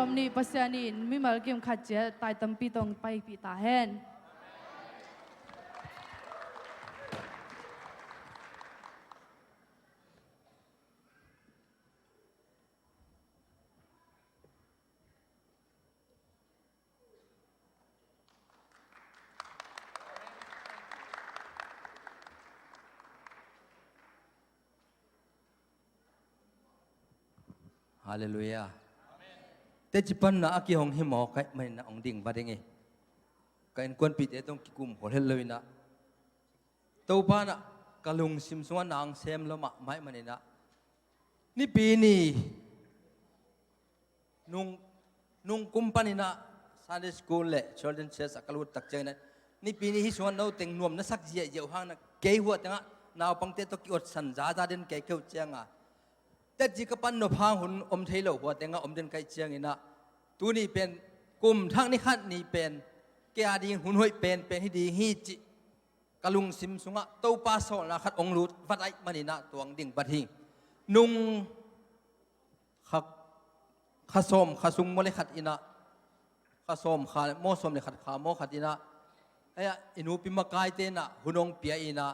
Om nih, Pasian in mimal kim khat ciat tai tampi tawh paipih ta hen. Halleluiah. Teci panna a kihong hi maw, kaih maninah hong ding va ding hi. Ka innkuanpihte tawh kikum khol het loinah Topa nah ka lungsim sungah nang sem lo mahmah ih maninah Nipi ni nung, nung kum paninah Sunday school le Children Church a ka lut tak cianginah Nipi ni hih sungah no teng nuam na sak ziahziah uh hangin ah kei hua tengah naupangte tawh ki-otsan zaza den kei keuh cianga teci ka pan nop hang hun om thei lo hua tengah om den kaih cianginah tuni pen kum thak ni khat ni pen kei a ding hun hoih penpen hi ding hi cih ka lungsim sungah Topa sawlna khat hong lut va daih maninah tuang ding bat hi. Nung kha, kha sawm kha sung maw le khat inah, kha sawm kha maw sawm le khat kha maw khat inah, ei ah i nupi makaite inah hun hong pia inah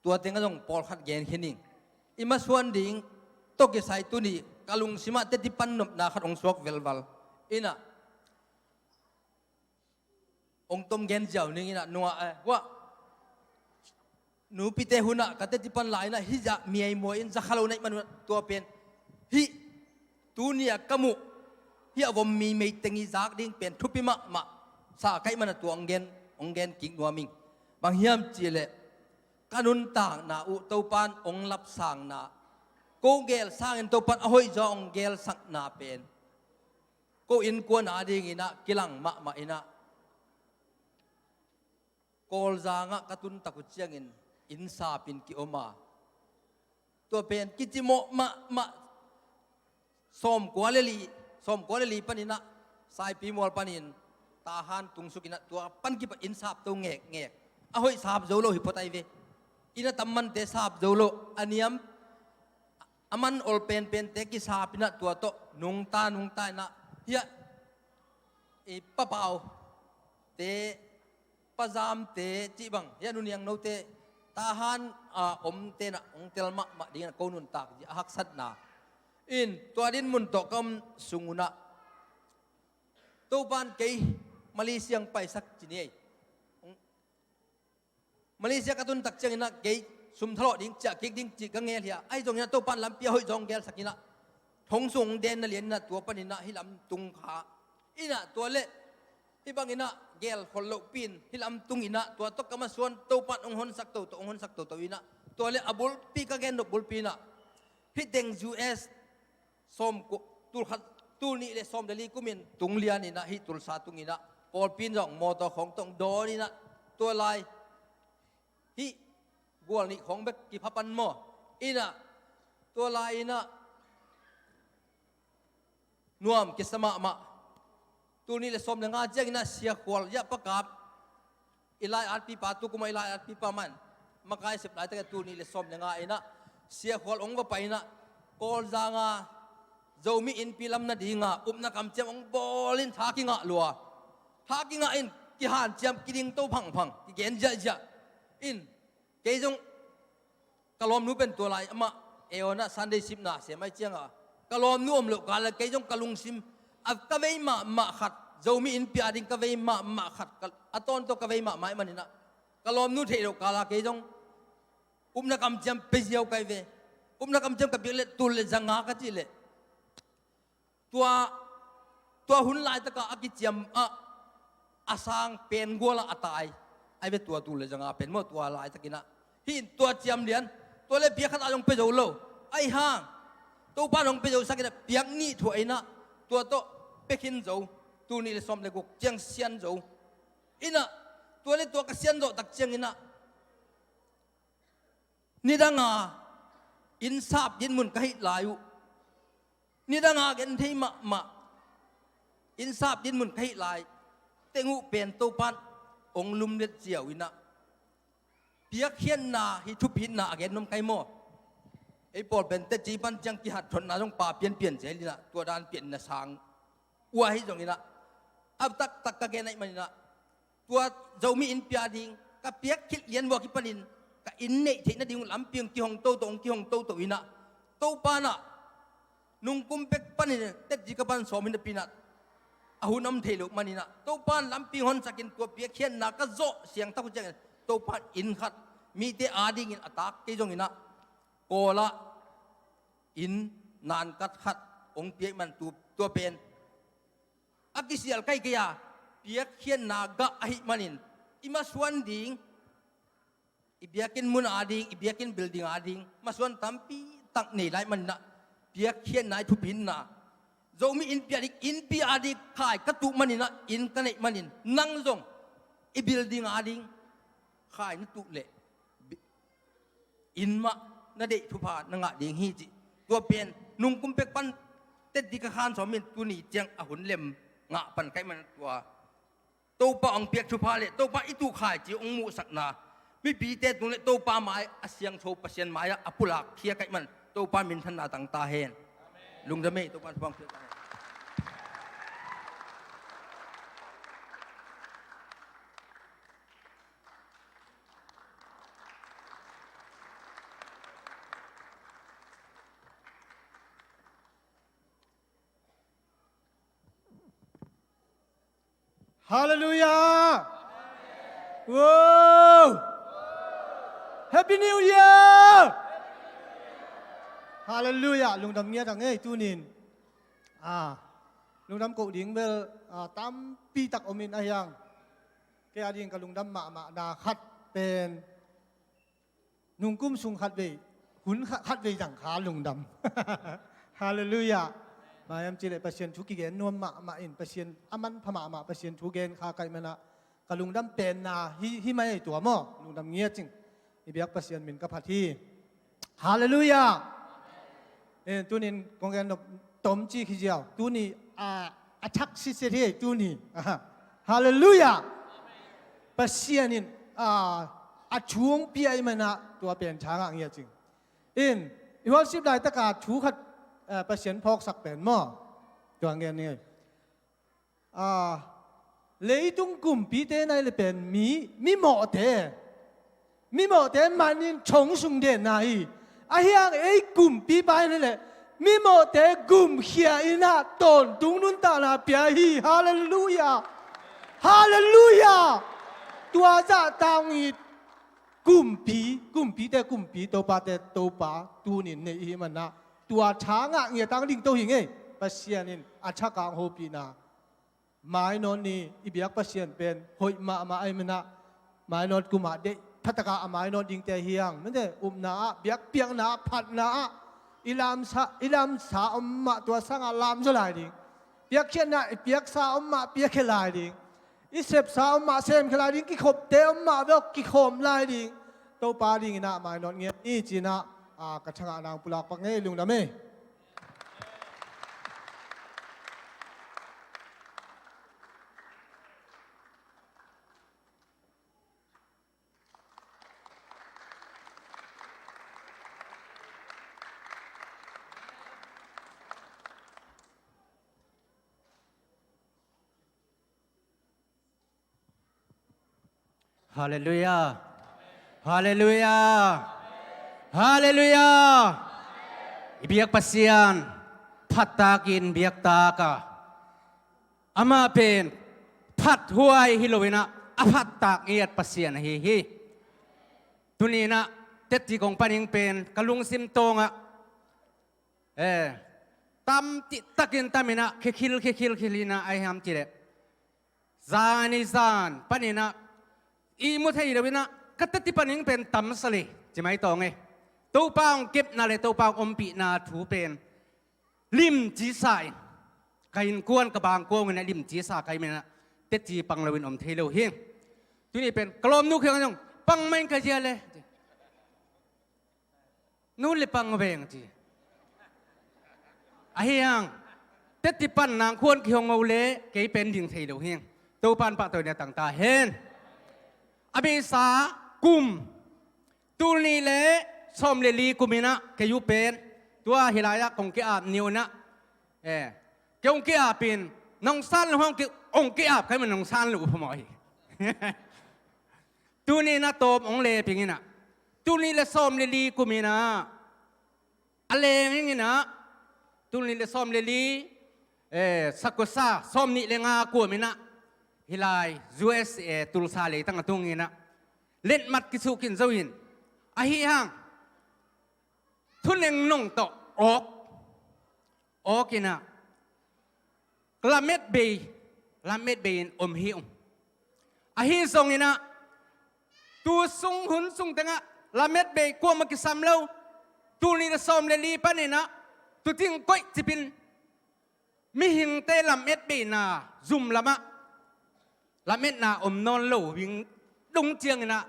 tua tengah zong pawlkhat gen khin ing. I masuan ding tawh kisai tuni ka lungsimah teti pan nopna khat hong suak velval inah hong tom gen ziau ning inah nungah eh, hua nupite hunah ka teti pan lai inah hih zah miaimuai in za kha lo naih manunah tua pen hih tuni a ka muh hih a vom mi meiteng i zak ding pen thupi mahmah sa kaih manah tua hong gen, hong gen kik nuam ing. Bang hiam cihleh ka nuntakna uh Topan hong lapsangna ko gel sangin Topan a hoih zaw hong gelsakna pen ko innkuan a dinginah kilang mahmah inah Kawlzangah ka tun tak uh ciangin innsapin ki-om a tua pen kicimawh mahmah sawmkua le li, sawmkua le li paninah Saipi mual panin Tahan tungsukinah tua pan kipat innsap to ngekngek a hoih sap zo lo hi pawtai ve. Inn a tam mante sap zo lo a niam a man ol penpente kisapinah tua tawh nungta nungta inah hiah i papaute pazamte cih bang hiah nuniang note Tahan a omte nah hong tel mahmah dingin a ko nuntak zia a haksatna in tua din mun tawh ka om sungunah Topan kei Malaysia hong paisak ci ni ei. Malaysia ka tun tak cianginah kei sum thalawh ding ciah kik ding cih ka ngel hi a ahi zonginah Topan lampi a hoih zawng gelsakinah thong sung hong denna lianinah tua paninah hih lam tung kha inah tua le hih banginah gel khol lohpin hih lam tunginah tua tawh ka masuan Topan hong honsak toto hong honsak toto inah tua le a bulpi ka gen nop bulpi inah hih teng U S sawm ku, tulkhat tulnih le sawm le li kumin tung lianinah hih Tulsa tunginah pawlpi in zong mawtaw khawng tawh hong dawninah tua lai hih gual nih khawng bek kipha pan maw inah tua lai inah nuam kisa mahmah. Tulnih le sawm le nga cianginah Sia Khual ziah pakap i lai atpipa tukuma i lai atpipa man makai sep laitakin tulnih le sawm le nga inah Sia Khual hong va pai inah Kawlzanga Zomi Innpi lam nadinga upna kamciam hong bawlin tha kingah lua. Tha kingah in kihanciam kiding to phangphang kigen ziahziah in kei zong ka lawmnu pen tua lai amah eonah Sunday sipna sem ai cianga ka lawmnu om loh kala kei zong ka lungsim a ka vei mahmah khat Zomi Innpi a ding ka vei mahmah khat a tawntaw ka vei mahmah ih maninah ka lawmnu theih loh kala kei zong upna kamciam pe ziau kai ve. Upna kamciam ka piak leh tul le zanga ka cih leh tua, tua hun laitakah a kiciam ah a sang pen gualah a tai ai ve tua tul le zanga pen maw tua laitakinah hih in tua ciam lian tua le piak khat a zong pe zo lo. Ahi hang Topan hong pe zo sakinah piak nih thuah inah tua tawh pe khin zo. Tulnih le sawm le guk ciang sian zo inah tua le tua ka sian zawh tak cianginah nidanga innsap dinmun ka hih lai uh nidanga gen thei mahmah innsap dinmun ka hih lai teng uh pen Topan hong lumlet ziau inah piakkhiatna hi thupitna a gen nuam kai maw? Ei pawl pen teci pan ciang kihat thotna zong pa pianpian zel inah, tua dan pianna sang uh ahi zonginah, a taktak ka gen ahih maninah, tua Zomi inn pia ding ka piak khit lian uh a kipanin ka inn neih theih nading uh lampi hong kihong toto, hong kihong toto inah, Topa nah nungkum pek panin teci ka pan sawm hi napi inah, a hun om thei lo maninah, Topa in lampi hong honsakin tua piakkhiatna ka zawh siangtho ciangin Topa in inn khat mite adingin a tak kei zonginah, Kawlah inn nankat khat hong piak man tu, tua pen a kisial kaikai a piakkhiatna gah ahih manin, i masuan ding, i biakinn mun ading, i biakinn building ading masuan tampi tak nei lai maninah, piakkhiatna i thupinna, Zomi inn pia ding, inn pia ding khai ka tuh maninah, inn ka neih manin nang zong i building ading khai na tuh leh, bi-, inn mah na deih thupha na ngah ding hi cih. Tua pen nungkum pek pan teci ka khan sawm in tuni ciang a hun lem ngah pan ka hih man tua Topa hong piak thupha le Topa i tuh khai cih hong muhsakna, mipite tung le Topa mai a siangtho Pasian mai-ah a pulak khia ka hih man Topa minthanna tang ta hen. Lungdam ei, Topa thupha hong piak ta hen. Halleluiah! Wow! Happy New Year! Halleluiah! Lungdam ngiat a ngei tunin. Ah, lungdam koh ding bel, ah, tampi tak om in a hiang. Kei a ding ka lungdam mahmah na khat pen nungkum sung khatvei, hun kha-, khatvei zang kha lungdam. Halleluiah. Maiam cileh Pasian thu kigen nuam mahmah in, Pasian a manpha mahmah, Pasian thu gen kha ka hih manah ka lungdam penna hi, hi mai tua maw, lungdam ngiat cing. I biak Pasian min ka phat hi. Halleluiah. Eh, tunin kong gen nop tom ci khiziau. Tuni a, a thak siset hi ei tuni. Aha. Halleluiah. Pasian in, ah, a thu hong pia i manah tua pen thangah ngiat cing. In, i worship laitaka thu khat, ah, Pasian phawksak pen maw? Tua ngen ni ei. Ah, leitung kumpite nai le pen mi, mi mawhte. Mi mawhte manin thong sung denna hi. A hiang ei kumpipa in le mi mawhte gumkhia inah tawntung nuntakna pia hi. Halleluiah. Halleluiah. Tua zah tang hi. Kumpi, kumpite kumpi, topate topa tunin nei i hih manah tua thangah ngiat tang ding to hi ngei. Pasian in a thakah hong hopihna mainawt ni i biak Pasian pen hoih mahmah ahih manah, mainawt kumah deih phataka a mainawt dingte hiang mite upna ah, biakpiakna ah, phatna ah, i lamsa, i lamsa om mah tua sangah lamzaw lai ding. Piakkhiatna i piaksa om mah piakkhia lai ding. I sepsa om mah semkhia lai ding. Kikhopte om mah bel kikhawm lai ding. Topa dinginah mainawt ngiat ni cinah, ah, ka thangah nang pulak pak ngei, lungdam ei. Halleluiah. Halleluiah. Halleluiah. I biak Pasian phattakin biaktak a, amah pen phathuai hi loinah a phattak ngiat Pasian ahi hi. Tuninah teci kong paning pen ka lungsim tawngah, eh, tam cihtakin taminah khikhil khikhil khilinah ahi hiam cileh zani zan paninah ihmu thei loinah ka teci paning pen tamsali ci mai tawng e. Topa hong kepna le Topa hong ompihna thu pen limci sa in, ka innkuan ka bangkuang inah limci sa ka hih manah teci pang loin om thei lo hi. Tuni pen ka lawmnu khiang zong pang mah in ka zia le. Nu le pang veng ci. Ahi hang teci pan nang khuan kihong o le kei pen ding thei lo hi. Topan pahtawi na tangta hen. A beisa kum tul nih le sawm le li kum inah kei uh pen tua hih lai-ah kong ki-ap ni uh inah, eh, kei hong ki-ap in nong san lo hong ki, hong ki-ap kei mah nong san lo uh phamawh hi. Tuni inah tawm hong leping inah, tuni le sawm le li kum inah a leng ing inah, tuni le sawm le li, eh, Sakosa sawm nih le nga kuam inah hih lai U S A Tulsa leitang a tung inah letmat kisuk in zo in, ahi hang thuneng nong tawh awk, awk inah lamet bei, lamet bei in om hi ung. Ahi zong inah tu sung hun sung tengah lamet bei kuamah kisam lo. Tul nih le sawm le li pan inah tuting koih cipin mihingte lamet beina zum lamah lametna om nawn lo hing dong ciang inah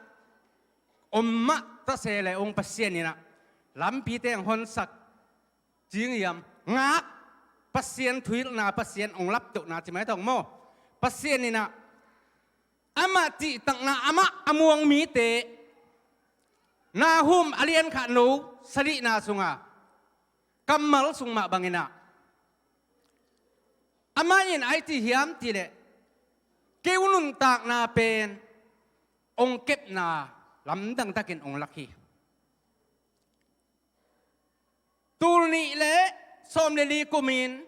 om mah ta se le ung Pasian inah lampite hong honsak cing hiam, ngak, Pasian thuhilhna, Pasian hong laptohna ci mai tawng maw? Pasian inah amah cihtakna, amah a muang mite, Nahum a lian khat no sagihna sunga kammal sung mah bang inah amah in ai ci hiam cih leh kei uh nuntakna pen hong kepna lamdang takin hong lak hi. Tul nih le sawm le li kumin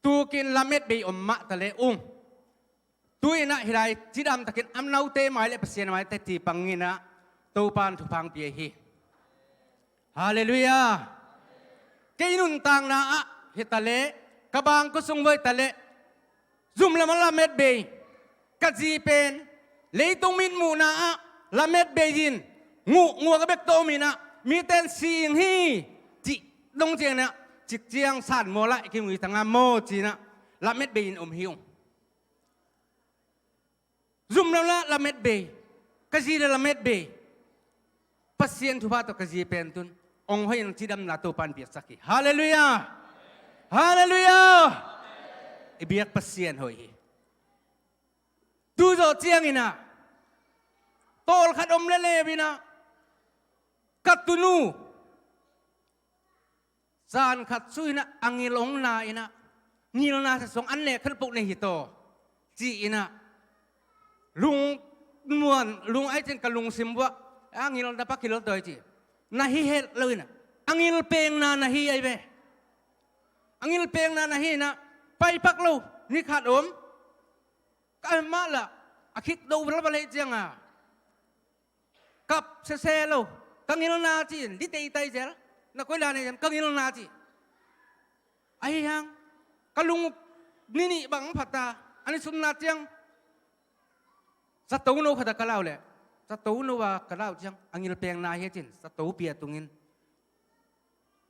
tukin lamet bei om mah ta le ung. Tu inah hih lai cidam takin a naute mai le Pasian mai teci pang inah Topan thupha hong pia hi. Halleluiah. Kei nuntakna ah hi ta le, ka bangkua sung voi ta le zum lamah lamet bei, ka zi pen leitung mitmuhna ah lamet bei in nguh nguak a bek tawh om inah mite in si ing hi cih dong ciang inah cik ciang san maw lai kingui tanga maw ci inah lamet bei in om hi ung. Zum lamah lamet bei, ka zi le lamet bei. Pasian thupha tawh ka zi pen tun hong hoih in cidamna Topan piaksak hi. Halleluiah. Halleluiah. I biak Pasian hoih hi. Tu zawh ciang inah tawlkhat om le leu inah ka tunu zan khat su inah a ngil hong na inah ngilna sa song an leh khan poh nei hi taw ci inah lungmuan lung ai cin ka lungsim buah a ngil na pak hilh tawi ci na hi het lo inah a ngil pengna na hi ai ve. A ngil pengna na hi inah pai pak lo ni khat om ka mah lah a khik do vel vel hei cianga kap sese lo. Ka ngilna ci in di teitai zel na koi la nei zel ka ngilna ci. Ahi hang ka lung ni nih bang phat ta a ni sumna ciang zato no khat a ka lau leh zato no a ka lau ciang a ngil pengna hi a cin zato pia tungin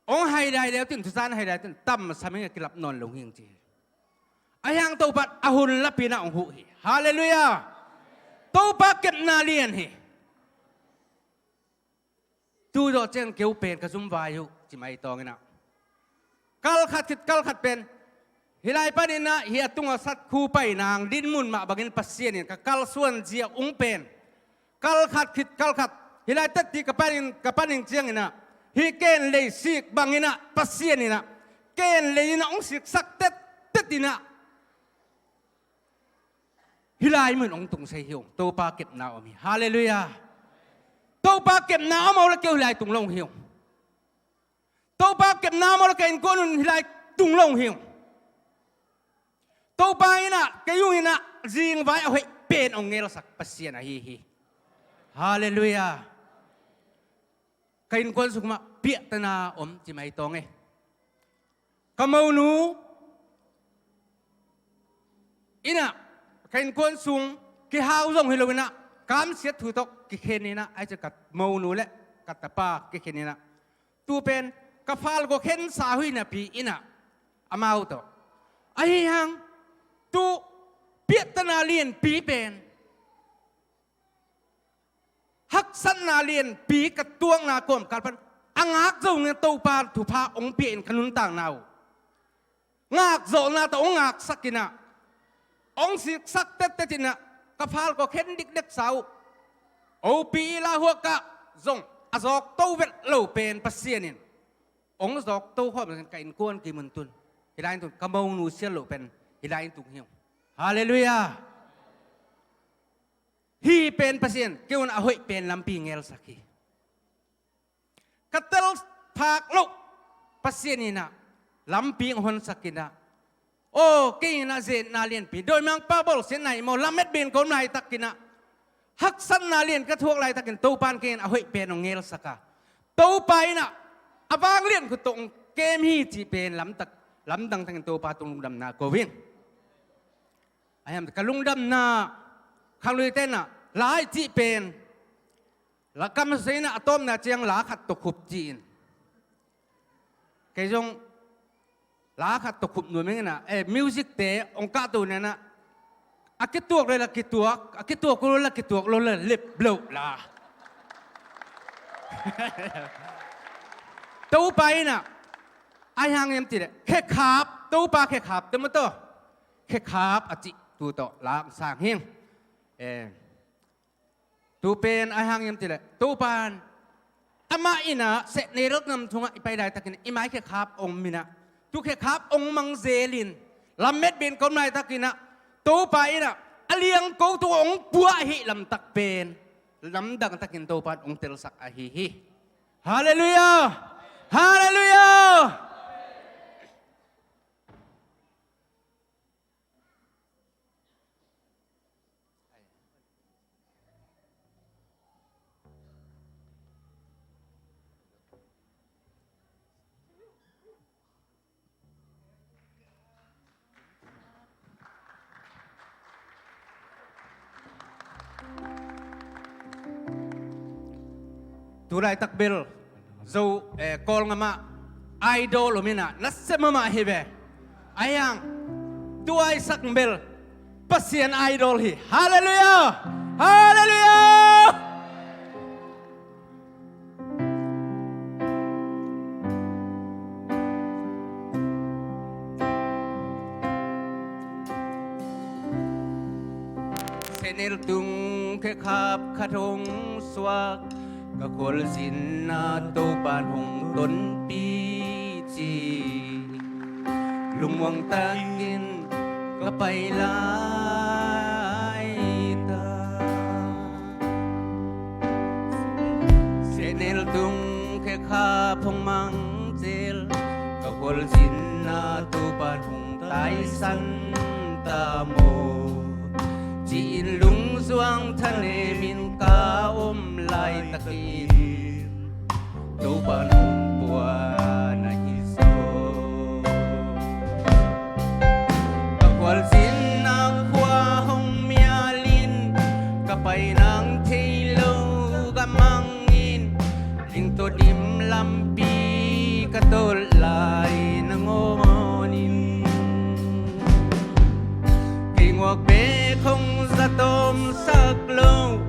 hong haidai leu tin thusan haidai tin tam sam hi a kilap nawn lo hing ci hi. Ahi hang Topan a hun lapinah hong huh hi. Halleluiah. Topa kepna lian hi. Tu zawh ciang keu pen ka zum vai uh ci mai tawng inah kal khat khit kal khat pen hih lai pan inah hih a tungah sat khu pai nang din mun mah bangin Pasian in ka kalsuan zia ung pen kal khat khit kal khat hih lai tatti ka panin ka panin ciang inah hih ken lei sik bang inah Pasian inah ken lei inah hong siksak tettet inah hih lai mun hong tung sei hi ung. Topa kepna om hi. Halleluiah. Topa kepna om a uh le keu hih lai tung lo hi ung. Topa kepna om a uh le ka innkuan un hih lai tung lo hi ung. Topa inah kei ung inah zingvai a hoih pen hong ngelsak Pasian ahi hi. Halleluiah. Ka innkuan sung mah piahtana om ci mai tawng e. Ka monu inah ka innkuan sung kihau zong hi lo inah kamsiat thu tawh kikhen inah ai ci ka monu le ka tapa kikhen inah tu pen ka fal kua khensa hui napi inah amau tawh ahi hang tu piahtana lianpi pen haksatna lianpi ka tuakna kawmkal pan a ngak zo nge Topa thupha hong pia in ka nuntakna uh ngak zawhna tawh hong ngaksak inah hong siksak tettet inah ka fal kua khen dikdek sa uh. Opi i la huakah zong zawkto vet lo pen Pasian in hong zawkto khawm ka innkuan kimun tun, hih lai-in tun ka monu sial loh pen hih lai-in tung hi ung. Halleluiah. Hih pen Pasian kei un a hoih pen lampi ngelsak hi. Ka tel phak loh Pasian in ah lampi hong honsak in ah, aw, kei in ah ze-etna lianpi, dawimangpa bawlsiatna i maw, lametbia in ka om laitakin ah, haksatna lian ka thuak laitakin Topa in kei in a hoih pen hong ngelsak a, Topa in ah a vanglian khut tawh hong kem hi cih pen lamtak, lamdang takin Topa tung lungdamna ko ing. Ahi hang ka lungdamna khangluite in ah la i cih pen, la kamsei in ah a tawpna ciang la khat tawh khup ci-in, kei zong la khat tawh khup nuam ing in ah, eh, music-te hong kahto in ah, a kituak le la kituak, a kituak lo la kituak lo la lip lo la. Topa in ah, ahi hang hiam cih leh khekhap, Topa khekhap te maw taw, khekhap a cih tu tawh la hong sang hi ing. Eh, tu pen ahi hang hiam cih leh Topa in, amah in ah sehnel nam sungah i pai laitakin i mai khekhap hong om in ah, tu khekhap hong mang zelin lametbia in ka om laitakin ah, Topa in ah a liangko tawh hong puah ahih lamtak pen lamdang takin Topa in hong telsak ahi hi. Halleluiah. Halleluiah. Tu laitak bel Zo, eh, Kawlgam ah idol om in ah nasia mahmah hi ve. Ahi hang tu Isaac bel Pasian idol hi. Halleluiah. Halleluiah. Sehnel tung khekhap khat hong suak, ka khualzinna Topa in hong tonpih ci. Lungmuang takin ka pai lai ta. Sehnel tung khekhap hong mang zel, ka khualzinna Topa in hong taisan ta maw, ci-in lungzuang thanemin ka om laitakin Topa in hong pua na hi zaw. Ka khualzinna khua hong mialin, ka pai nang thei lo ka mangin, ling tawh dim lampi ka tolh lai nangawnin. Kei nguak bek hong za tawmsak lo,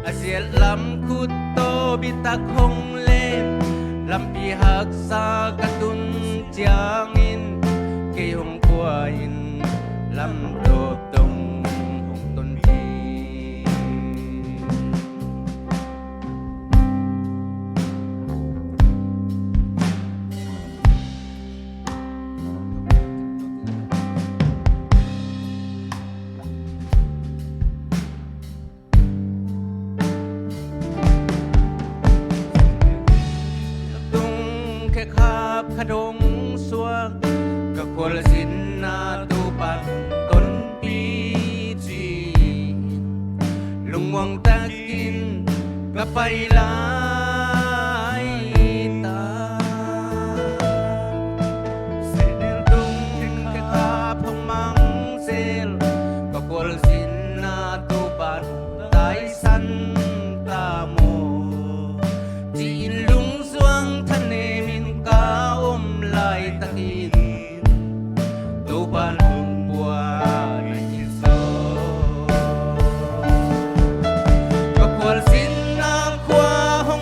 a siat lam khut tawh bitak hong lem, lampi haksa ka tun ciangin, kei hong pua in lam tawp dong hong tonpih. Tung khekhap khat hong suak, ka khualzinna Topa in tonpih ci. Lungmuang takin ka pai lai ta. Sehnel tung khekhap hong mang zel, ka khualzinna Topa in taisan ta maw, ci-in lungzuang thanemin ka om laitakin Topa in hong pua na hi zaw. Ka khualzinna khua hong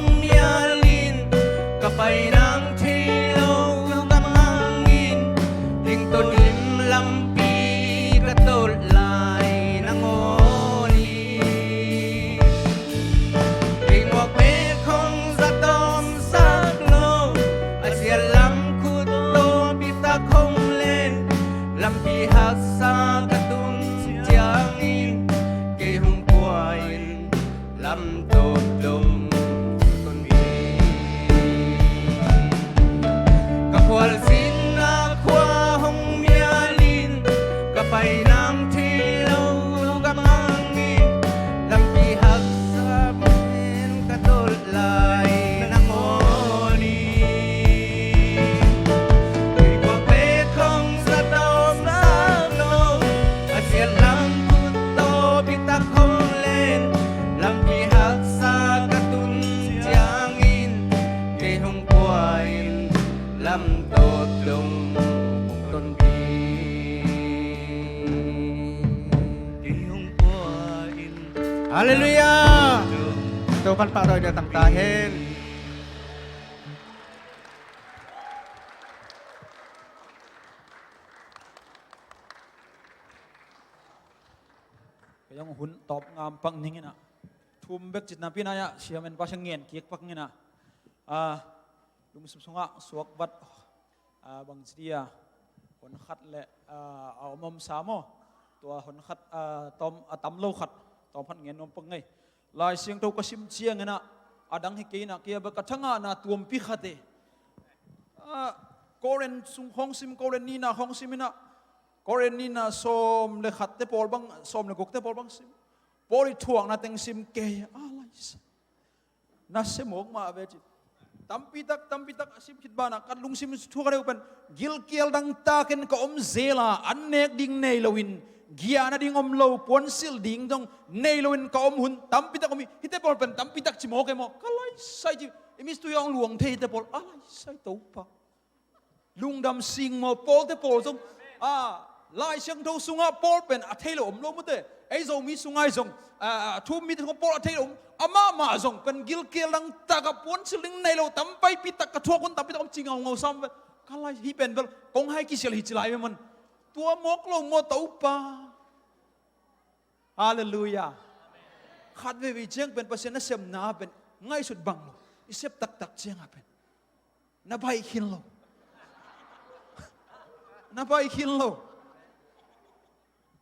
Tawp dong tonpi. Ka khualzinna khua hong mialin, ka pai nang thei lo ka mangin, lampi haksa pen ka tolh lai nangawn hi. Kei kua pek hong za tawm sak lo, a siat lam khut tawh bitak hong len, lampi haksa ka tun ciangin, kei hong pua in lam tawp dong hong tonpi. Kei hong pua in. Halleluiah. Topa'n pahtawi ding a tang ta hen. Kei zong hun tawp ngam pak ning inah, thum bek citna pi inah, siamen pa siang ngen kik pak inah, a, lungsim sungah suak vat, a, bang ci dia, hun khat le, a, a om om sa maw, tua hun khat, a, tawm, a tam lo khat, tawm khat ngen nuam pak ngei. Lai Siangtho ka sim ciang inah, a dang hi kei inah, kei a bek ka thangahna tuampi khat e. A, Korin sung khawng sim, Korin nihna khawng sim inah, Korin nihna sawm le khatte pawl bang, sawm le gukte pawl bang sim. Paul i thuakna teng sim kei, a laisa. Na sia mawk mah ve ci. Tampi tak, tampi tak a sim khit banah ka lungsim thuak a deuh pen, gilkial dangtakin ka om zel a, an nek ding nei loin, giahna ding om lo, puansilh ding zong nei loin ka om hun tampi tak om hi. Hihte pawl pen tampi tak ci mawk e maw? Ka laisai ci. I mistu hi hong luang thei hihte pawl, a laisai Topa. Lungdam sing maw, Pawlte pawl zong, a, Lai Siangtho sungah Paul pen a thei lo om lo mute. Ei Zomi sungah zong, a, a, thu um mite sungah Paul a thei lo om. Amah mah zong pen gilkial dangtak a puansilh ding nei lo, tam paipi tak ka thuak hun tampi tak om ci ngaungau sam ve. Ka lai hi pen bel kong hai kisial hi ci lai ve man. Tua mawk lo maw Topa. Halleluiah. Khat veivei ciang pen Pasian nasemna pen ngaihsut bang lo. I sep taktak ciangah pen na baih khin lo. Na baih khin lo.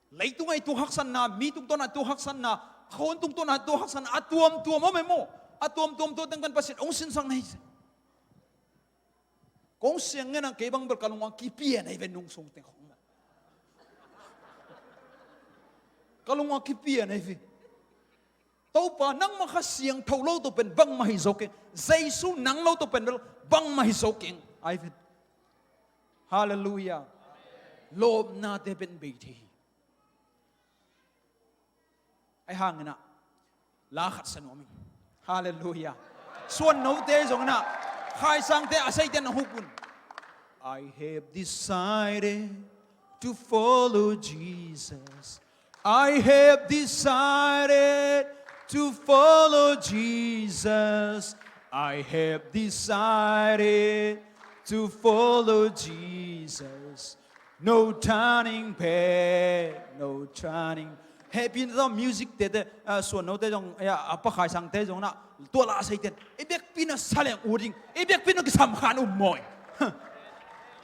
Leitung ai tu haksatna, mi tungtawn ai tu haksatna, khawng tungtawn ai tu haksatna, a tuamtuam om e maw? A tuamtuam tua teng pen Pasian hong sinsak na hi. Kong siang ngen ang kei bang bel ka lungwang kipian ahi ve nung sung teng khong. Ka lungwang kipian ahi ve. Topa, nangmah Kha Siangtho lo tawh pen bangmah hi zo keng. Jesu nang lo tawh pen bel bangmah hi zo keng. Ahi ve. Halleluiah. Lawpnate pen bei thei hi. Ahi hangin ah, la khat sa nuam ing. Halleluiah. Suan note zongin ah, Khai Sangte a seite na huk un. I have decided to follow Jesus. I have decided to follow Jesus. I have decided to follow Jesus. No turning back, no turning. Hehpihna tawh music tete, a, suan note zong, a, a pa Khai Sangte zong na, tua la a seiten. I biakpihna sa leng ut ding, i biakpihna kisam khan um mawi.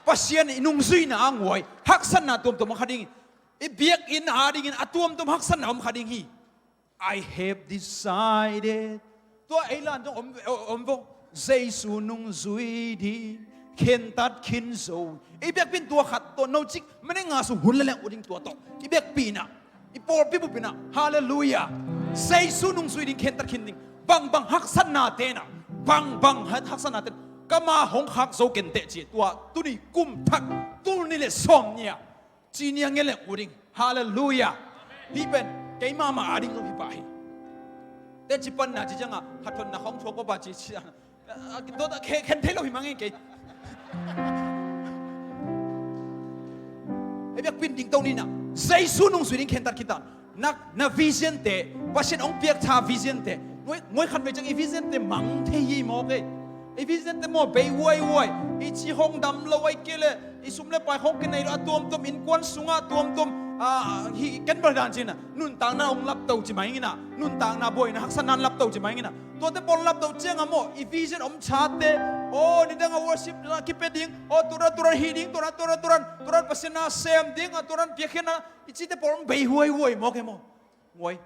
Pasian i nungzuihna a nguai, haksatna tuamtuam a kha ding. I biakinn a dingin a tuamtuam haksatna om kha ding hi. I have decided. Tua ei lan zong om, om vo. Jesu nungzui ding khentat khin zo. I biakpin tua khat tawh no cik mene nga sung hun le leng ut ding tua tawh. I biakpihna, i pawlpi bupina. Halleluiah. Jesu nungzui ding khentat khin ding. Bangbang haksatna tena, bangbang haksatna tena, kama hong khak zo kenteh ci. Tua tuni kum thak, tul ni le sawm nia. Ci nia ngen leng ut ding. Halleluiah. Hih pen kei mahmah a ding zong hi pah hi. Teci panna ci cianga khathonna khawng thuak papa ci ci a, a, tua ta khe, khen thei lo hi mang e kei. Ei biakpin ding to nina. Jesu nungzui ding khentat khin ta. Na, na vision te, Pasian hong piak tha vision te, ngoi, ngoi khat vei ciang i vision te mang thei hi mawk e. I vision te maw bei huaihuai, i ci hong dam lo ai kei le, i sum le pai hong kinei lo, a tuamtuam innkuan sungah tuamtuam, a, hi ken bel dan cina, nuntakna hong lapto ci mai ngina, nuntakna buaina haksatna hong lapto ci mai ngina. Tuate pawl lapto cianga maw, i vision om thate, aw, nidanga worship la kipia ding, aw, turan, turan hi ding, turan, turan, turan, turan Pasian na sem ding, a turan piakkhiatna, i cite pawl hong bei huaihuai mawk e maw. Nguai.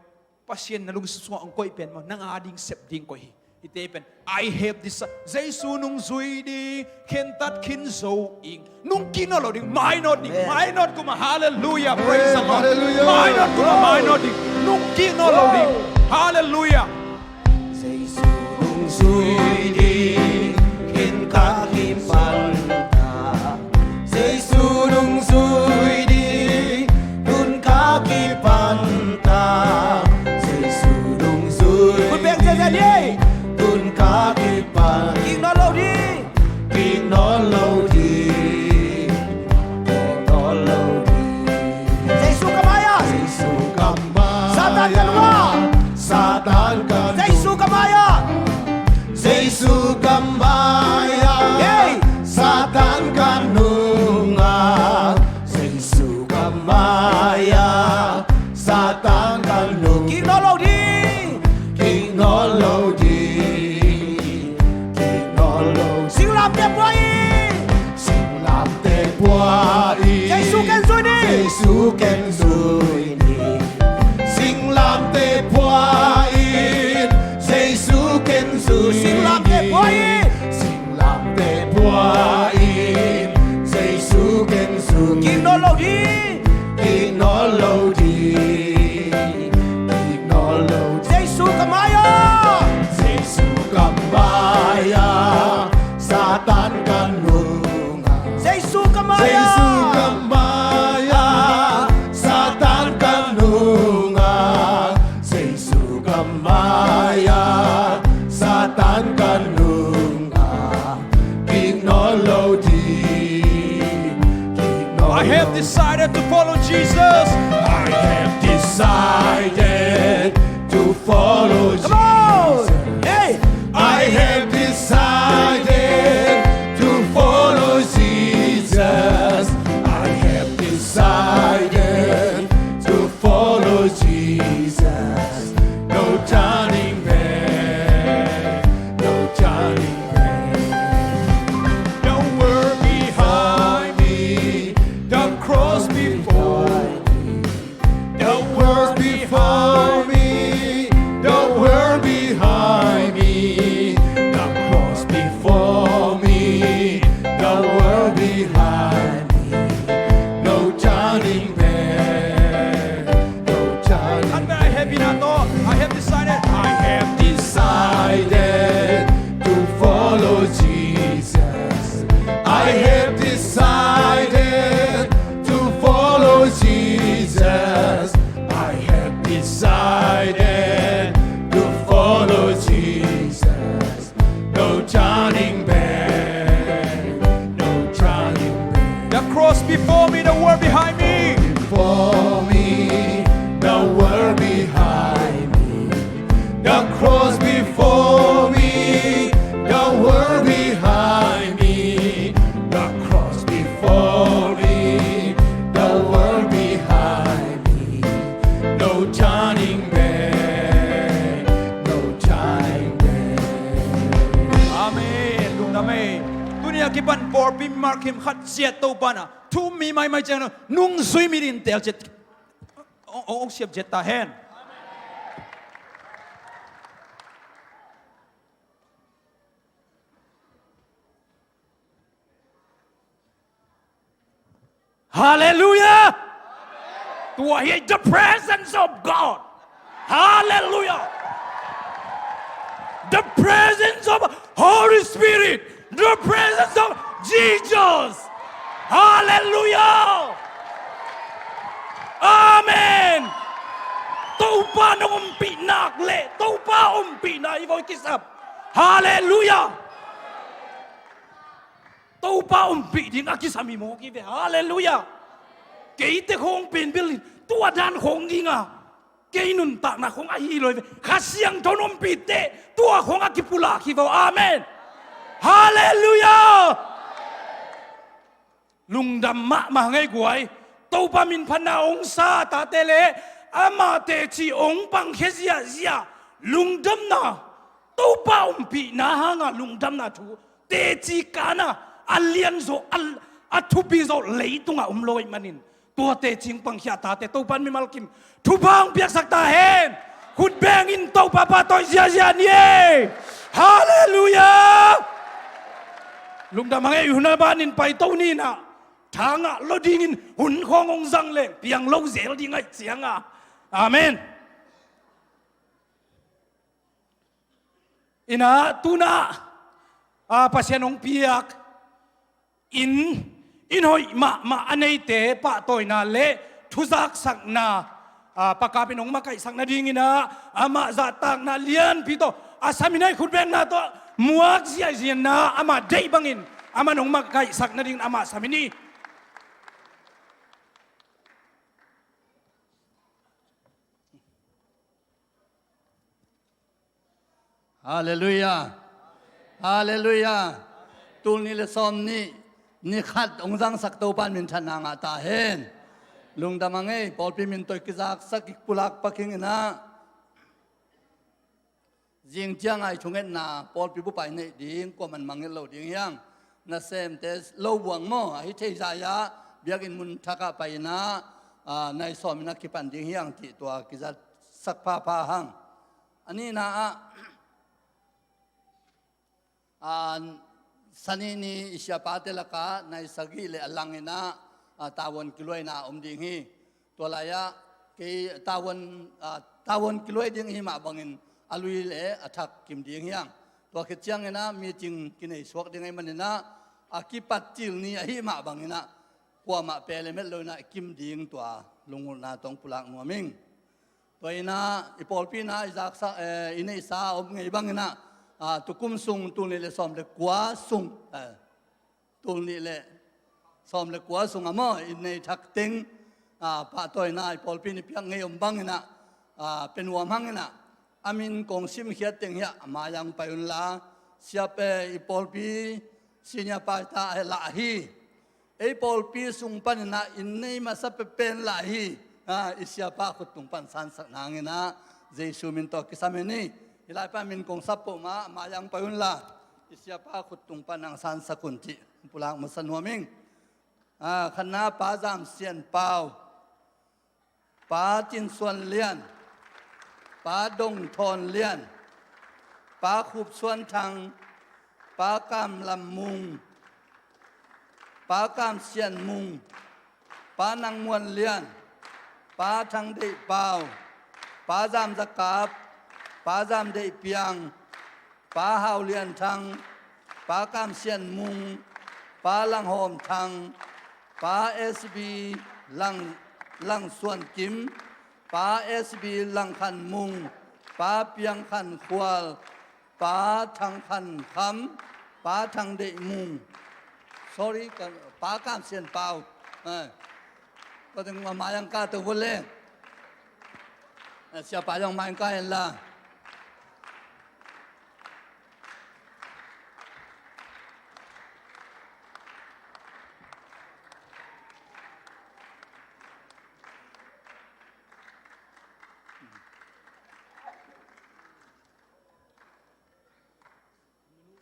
Pasian na lungsim sungah hong koih pen maw, nang a ding sep ding koih hi. Hihte pen, "I have this." Jesu nungzui ding, khentat khin zo ing. Nungkik nawn lo ding, mainawt ding, mainawt kum a, hallelujah, praise the Lord. Hallelujah. Mainawt kum a, mainawt ding, nungkik nawn lo ding, hallelujah. Jesu nungzui ding, khentat khin pan ta. Jesu nungzui ding, tun ka kipan ta. Jesu nungzui ding, tun ka kipan. Kik nawn lo ding. Kik nawn lo ding. Kik nawn lo ding. Jesu ka mai-ah. Jesu ka mai-ah. Satan ka nungah. Satan ka nungah. Jesu ka mai-ah. Jesu ka mai-ah. Hey! Satan ka nungah. Jesu ka mai-ah. Satan ka nungah. Kik nawn lo ding. Kik nawn lo ding. Kik nawn lo. Singlamteh pua in. Singlamteh pua in. Jesu ken zui ni. Jesu ken zui ni. Singlamteh pua in. Jesu ken zui ni. Singlamteh pua in. Singlamteh pua in. Jesu ken zui ni. Kik nawn lo ding. Kik nawn lo ding. Kik nawn lo ding. Jesu ka mai-ah. Jesu ka mai-ah. Satan ka nungah. Jesu ka mai-ah. Jesu ka mai-ah. Satan ka nungah. Jesu ka mai-ah. Satan ka nungah. Kik nawn lo ding. Kik nawn lo. I have decided to follow Jesus. I have decided to follow Jesus. Come on. Hey. I have decided to follow Jesus. I have decided to follow Jesus. No turning back, no turning back. The world behind me, the cross before me. The world behind me, the world behind me, the cross before me, the world behind me. No turning back, no turning back. I have decided, I have decided to follow Jesus. I have decided to follow Jesus. I have decided to follow Jesus. No turning back, no turning back. The cross before me, the world behind me. Before me, the world behind me. The cross before me, the world behind me. The cross before me, the world behind me. No turning back, no turning back. Amen. Lungdam ei. Tuni a kipan pawlpi mimal kim khat ciat Topa na thu mi maimai ciang nungzui mi ding teel ciat. Ong, ong, ong siam ciat ta hen. Hallelujah! Tua hi the presence of God. Hallelujah! The presence of Holy Spirit. The presence of Jesus. Hallelujah! Amen. Topa nong ompih nak leh Topa ompihna i voi kisam. Hallelujah! Topa ompih ding a kisam i mawk i ve. Hallelujah! Keite khong pen bil in tua dan khong ding a, kei nuntakna khong ahi lo i ve. Kha Siangtho nong ompih teh tua khong a kipulak hi vo. Amen. Hallelujah! Lungdam mahmah ngei guai. Topa minphatna ong sa tate le amah teci ong pangkhia ziahziah. Lungdamna, Topa ompihna hanga lungdamna thu teci kana a lian zawh, a, a thupi zawh leitungah om lo ahih manin tua teci ong pangkhia tate Topa in mimal kim thupha ong piaksak ta hen. Khut beng in Topa pahtawi ziazia ni ei. Halleluiah. Lungdam hang ei, hun a banin paito ni in ah, thangah lo dingin hun khawng hong zang leng piang lo zel ding ahih cianga. Amen. In ah, tu in ah, a, Pasian hong piak inn, inn hoih mahmah a neite pahtawina le thuzaksakna, a, Pa Kap in hong makaihsak nadingin ah, amah zahtakna lianpi tawh, a samin a i khutbengna tawh muak ziahziahna, amah deih bangin amah in hong makaihsak nadingin amah samin hi. Halleluiah. Halleluiah. Tul nih le sawm nih, ni khat hong zangsak Topa in minthanna ngah ta hen. Lungdam hang ei, pawlpi min tawh i kizaksak i pulak Pa King in ah, zing ciang a i thungetna pawlpi bup a i neih ding, kuaman mangngilh lo ding hi hang. Nasemte lo buang maw, ahi thei zah ah biakinn mun thak ah pai in ah, a, nai sawm in ah kipan ding hi hang cih tua kizatsak phapha hang. A nihna ah, a, Sani ni i siapate lakah nai sagih le a lang in ah, a, tavuan kiluaina a om ding hi. Tua lai-ah kei tavuan, a, tavuan kiluai ding ahih mah bangin a lui le a thak kim ding hi hang. Tua khit ciangin ah meeting kinei suak ding ahih manin ah, a kipat cil ni ahih mah bangin ah kuamah pe le met lo in ah kim ding, tua lunggulhna tawh hong pulak nuam ing. Tua in ah i pawlpi in ah i zaksa, eh, i neihsa a om ngei bangin ah, ah, tukum sung tul nih le sawm le kua sung, eh, tul nih le sawm le kua sung a maw, i nei thak teng, ah, pahtawina i pawlpi in i piak ngei om bangin ah, ah, pe nuam hangin ah, a min kong simkhiat teng hiah a mai-ah hong pai unla, siap, eh, i pawlpi senior pastor lah hi. Ei pawlpi sung panin ah inn nei masa pepen lah hi. Ah, i siapa khut tung pan sansak nangin ah Jesu min tawh kisam hen ni. Hih laipa min kong sap peuhmah a mai-ah hong pai unla, i siapa khut tung pan hong sansak un cih pulak masa nuam ing. Ah, khatna Pa Zam Sian Pau, Pa Cin Suan Lian, Pa Dong Thawn Lian, Pa Khup Suan Thang, Pa Kam Lam Mung, Pa Kam Sian Mung, Pa Nang Muan Lian, Pa Thang Deih Pau, Pa Zam Za Kap, Pa Zam Deih Piang, Pa Hau Lian Thang, Pa Kam Sian Mung, Pa Lang Hawm Thang, Pa S B Lang, Lang Suan Kim, Pa S B Lang Khan Mung, Pa Piang Khan Khual, Pa Thang Khan Kham, Pa Thang Deih Mung. Sorry, ka, Pa Kam Sian Pau. Eh. Ko teng ma mai-ah hong kai to vua le. Eh, siapa zong mai-ah hong kai hen la.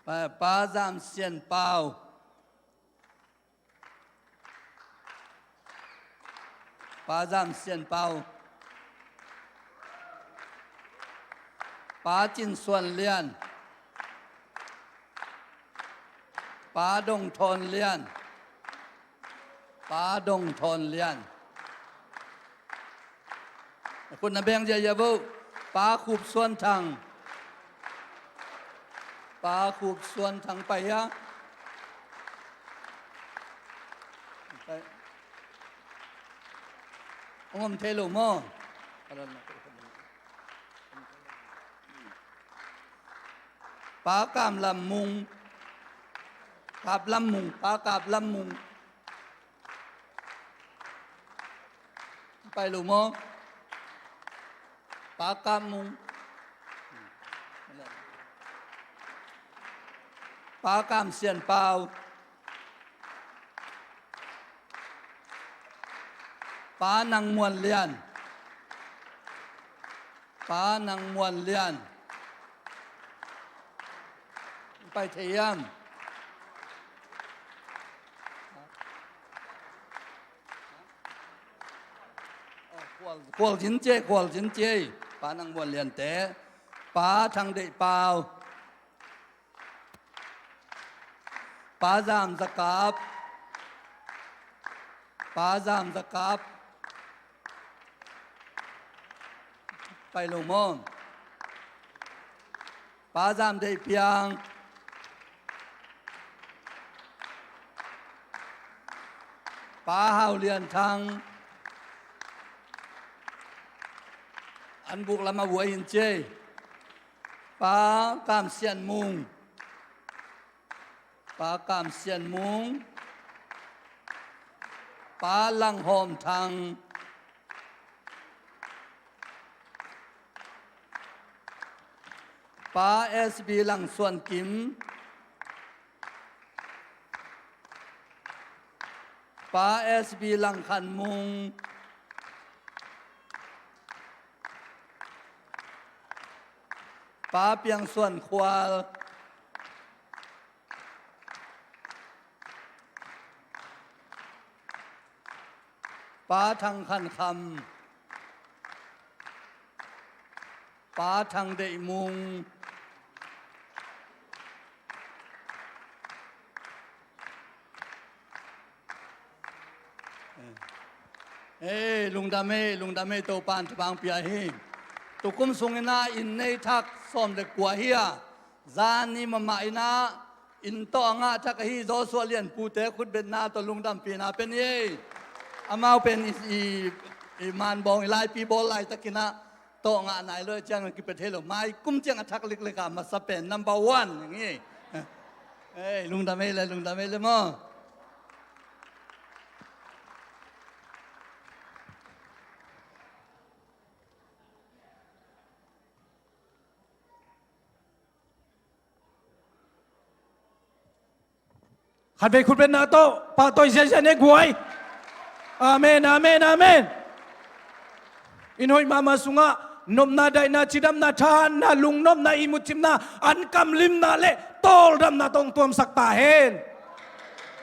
Pa, Pa Zam Sian Pau. Pa Zam Sian Pau. Pa Cin Suan Lian. Pa Dong Thawn Lian. Pa Dong Thawn Lian. Khut na beng ziahziah vo. Pa Khup Suan Thang. Pa Khup Suan Thang pai hia. Hong om thei lo maw? Pa Kam Lam Mung. Kap Lam Mung, Pa Kap Lam Mung. Pai lo maw? Pa Kap Mung. Pa Kam Sian Pau. Pa Nang Muan Lian. Pa Nang Muan Lian. Pai thei hiam? Khual, khual zin cie, khual zin cie. Pa Nang Muan Liante, Pa Thang Deih Pau, Pa Zam Za Kap, Pa Zam Za Kap, pai lo maw? Pa Zam Deih Piang, Pa Hau Lian Thang, an buk lamah vuai in ci ei. Pa Kam Sian Mung, Pa Kam Sian Mung, Pa Lang Hawm Thang, Pa S B Lang Suan Kim, Pa S B Lang Khan Mung, Pa Piang Suan Khual, Pa Thang Khan Kham, Pa Thang Deih Mung. Ei, lungdam ei, lungdam ei, Topa'n thupha pia hi. Tukum sungin ah inn nei thak sawm le kua hi a, zan ni mahmah in ah inn tawh a ngah thak ahi Joshua Lian Pute khutbetna tawh lungdampihna pia ni ei. Amau pen i, i, i manbawng i laipi bawl laitakin ah tawh ngah nai lo ciang kipia thei lo. Mai kum ciang a thak liklek a masa pen number one hi. Ei, lungdam ei le, lungdam ei le maw. Khatvei khutbetna tawh pahtawi ziahziah ni ei guai. Amen, amen, amen. Inn hoih mahmah sungah nopna, daihna, cidamna, thahatna, lungnopna, ihmutcipna, ankamlimna le tawldamna tawh hong tuamsak ta hen.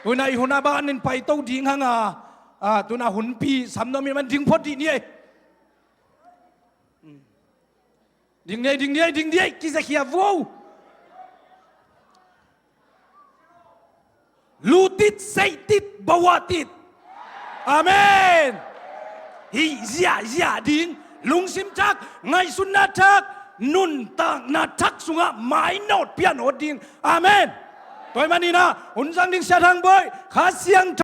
Tuna i hun a ban in paito ding hang a, a, tuna hunpi samnuam i man ding phot dih ni ei. Ding ni ei, ding ni ei, ding ni ei, kizakhia vo. Lutit, seitit, bawatit. Amen. Hih ziahziah ding, lungsim thak, ngaihsutna thak, nuntakna thak sungah mainawt pianawt ding. Amen. Tua ahih manin ah hun zang ding Sia Thang Bawi, Kha Siang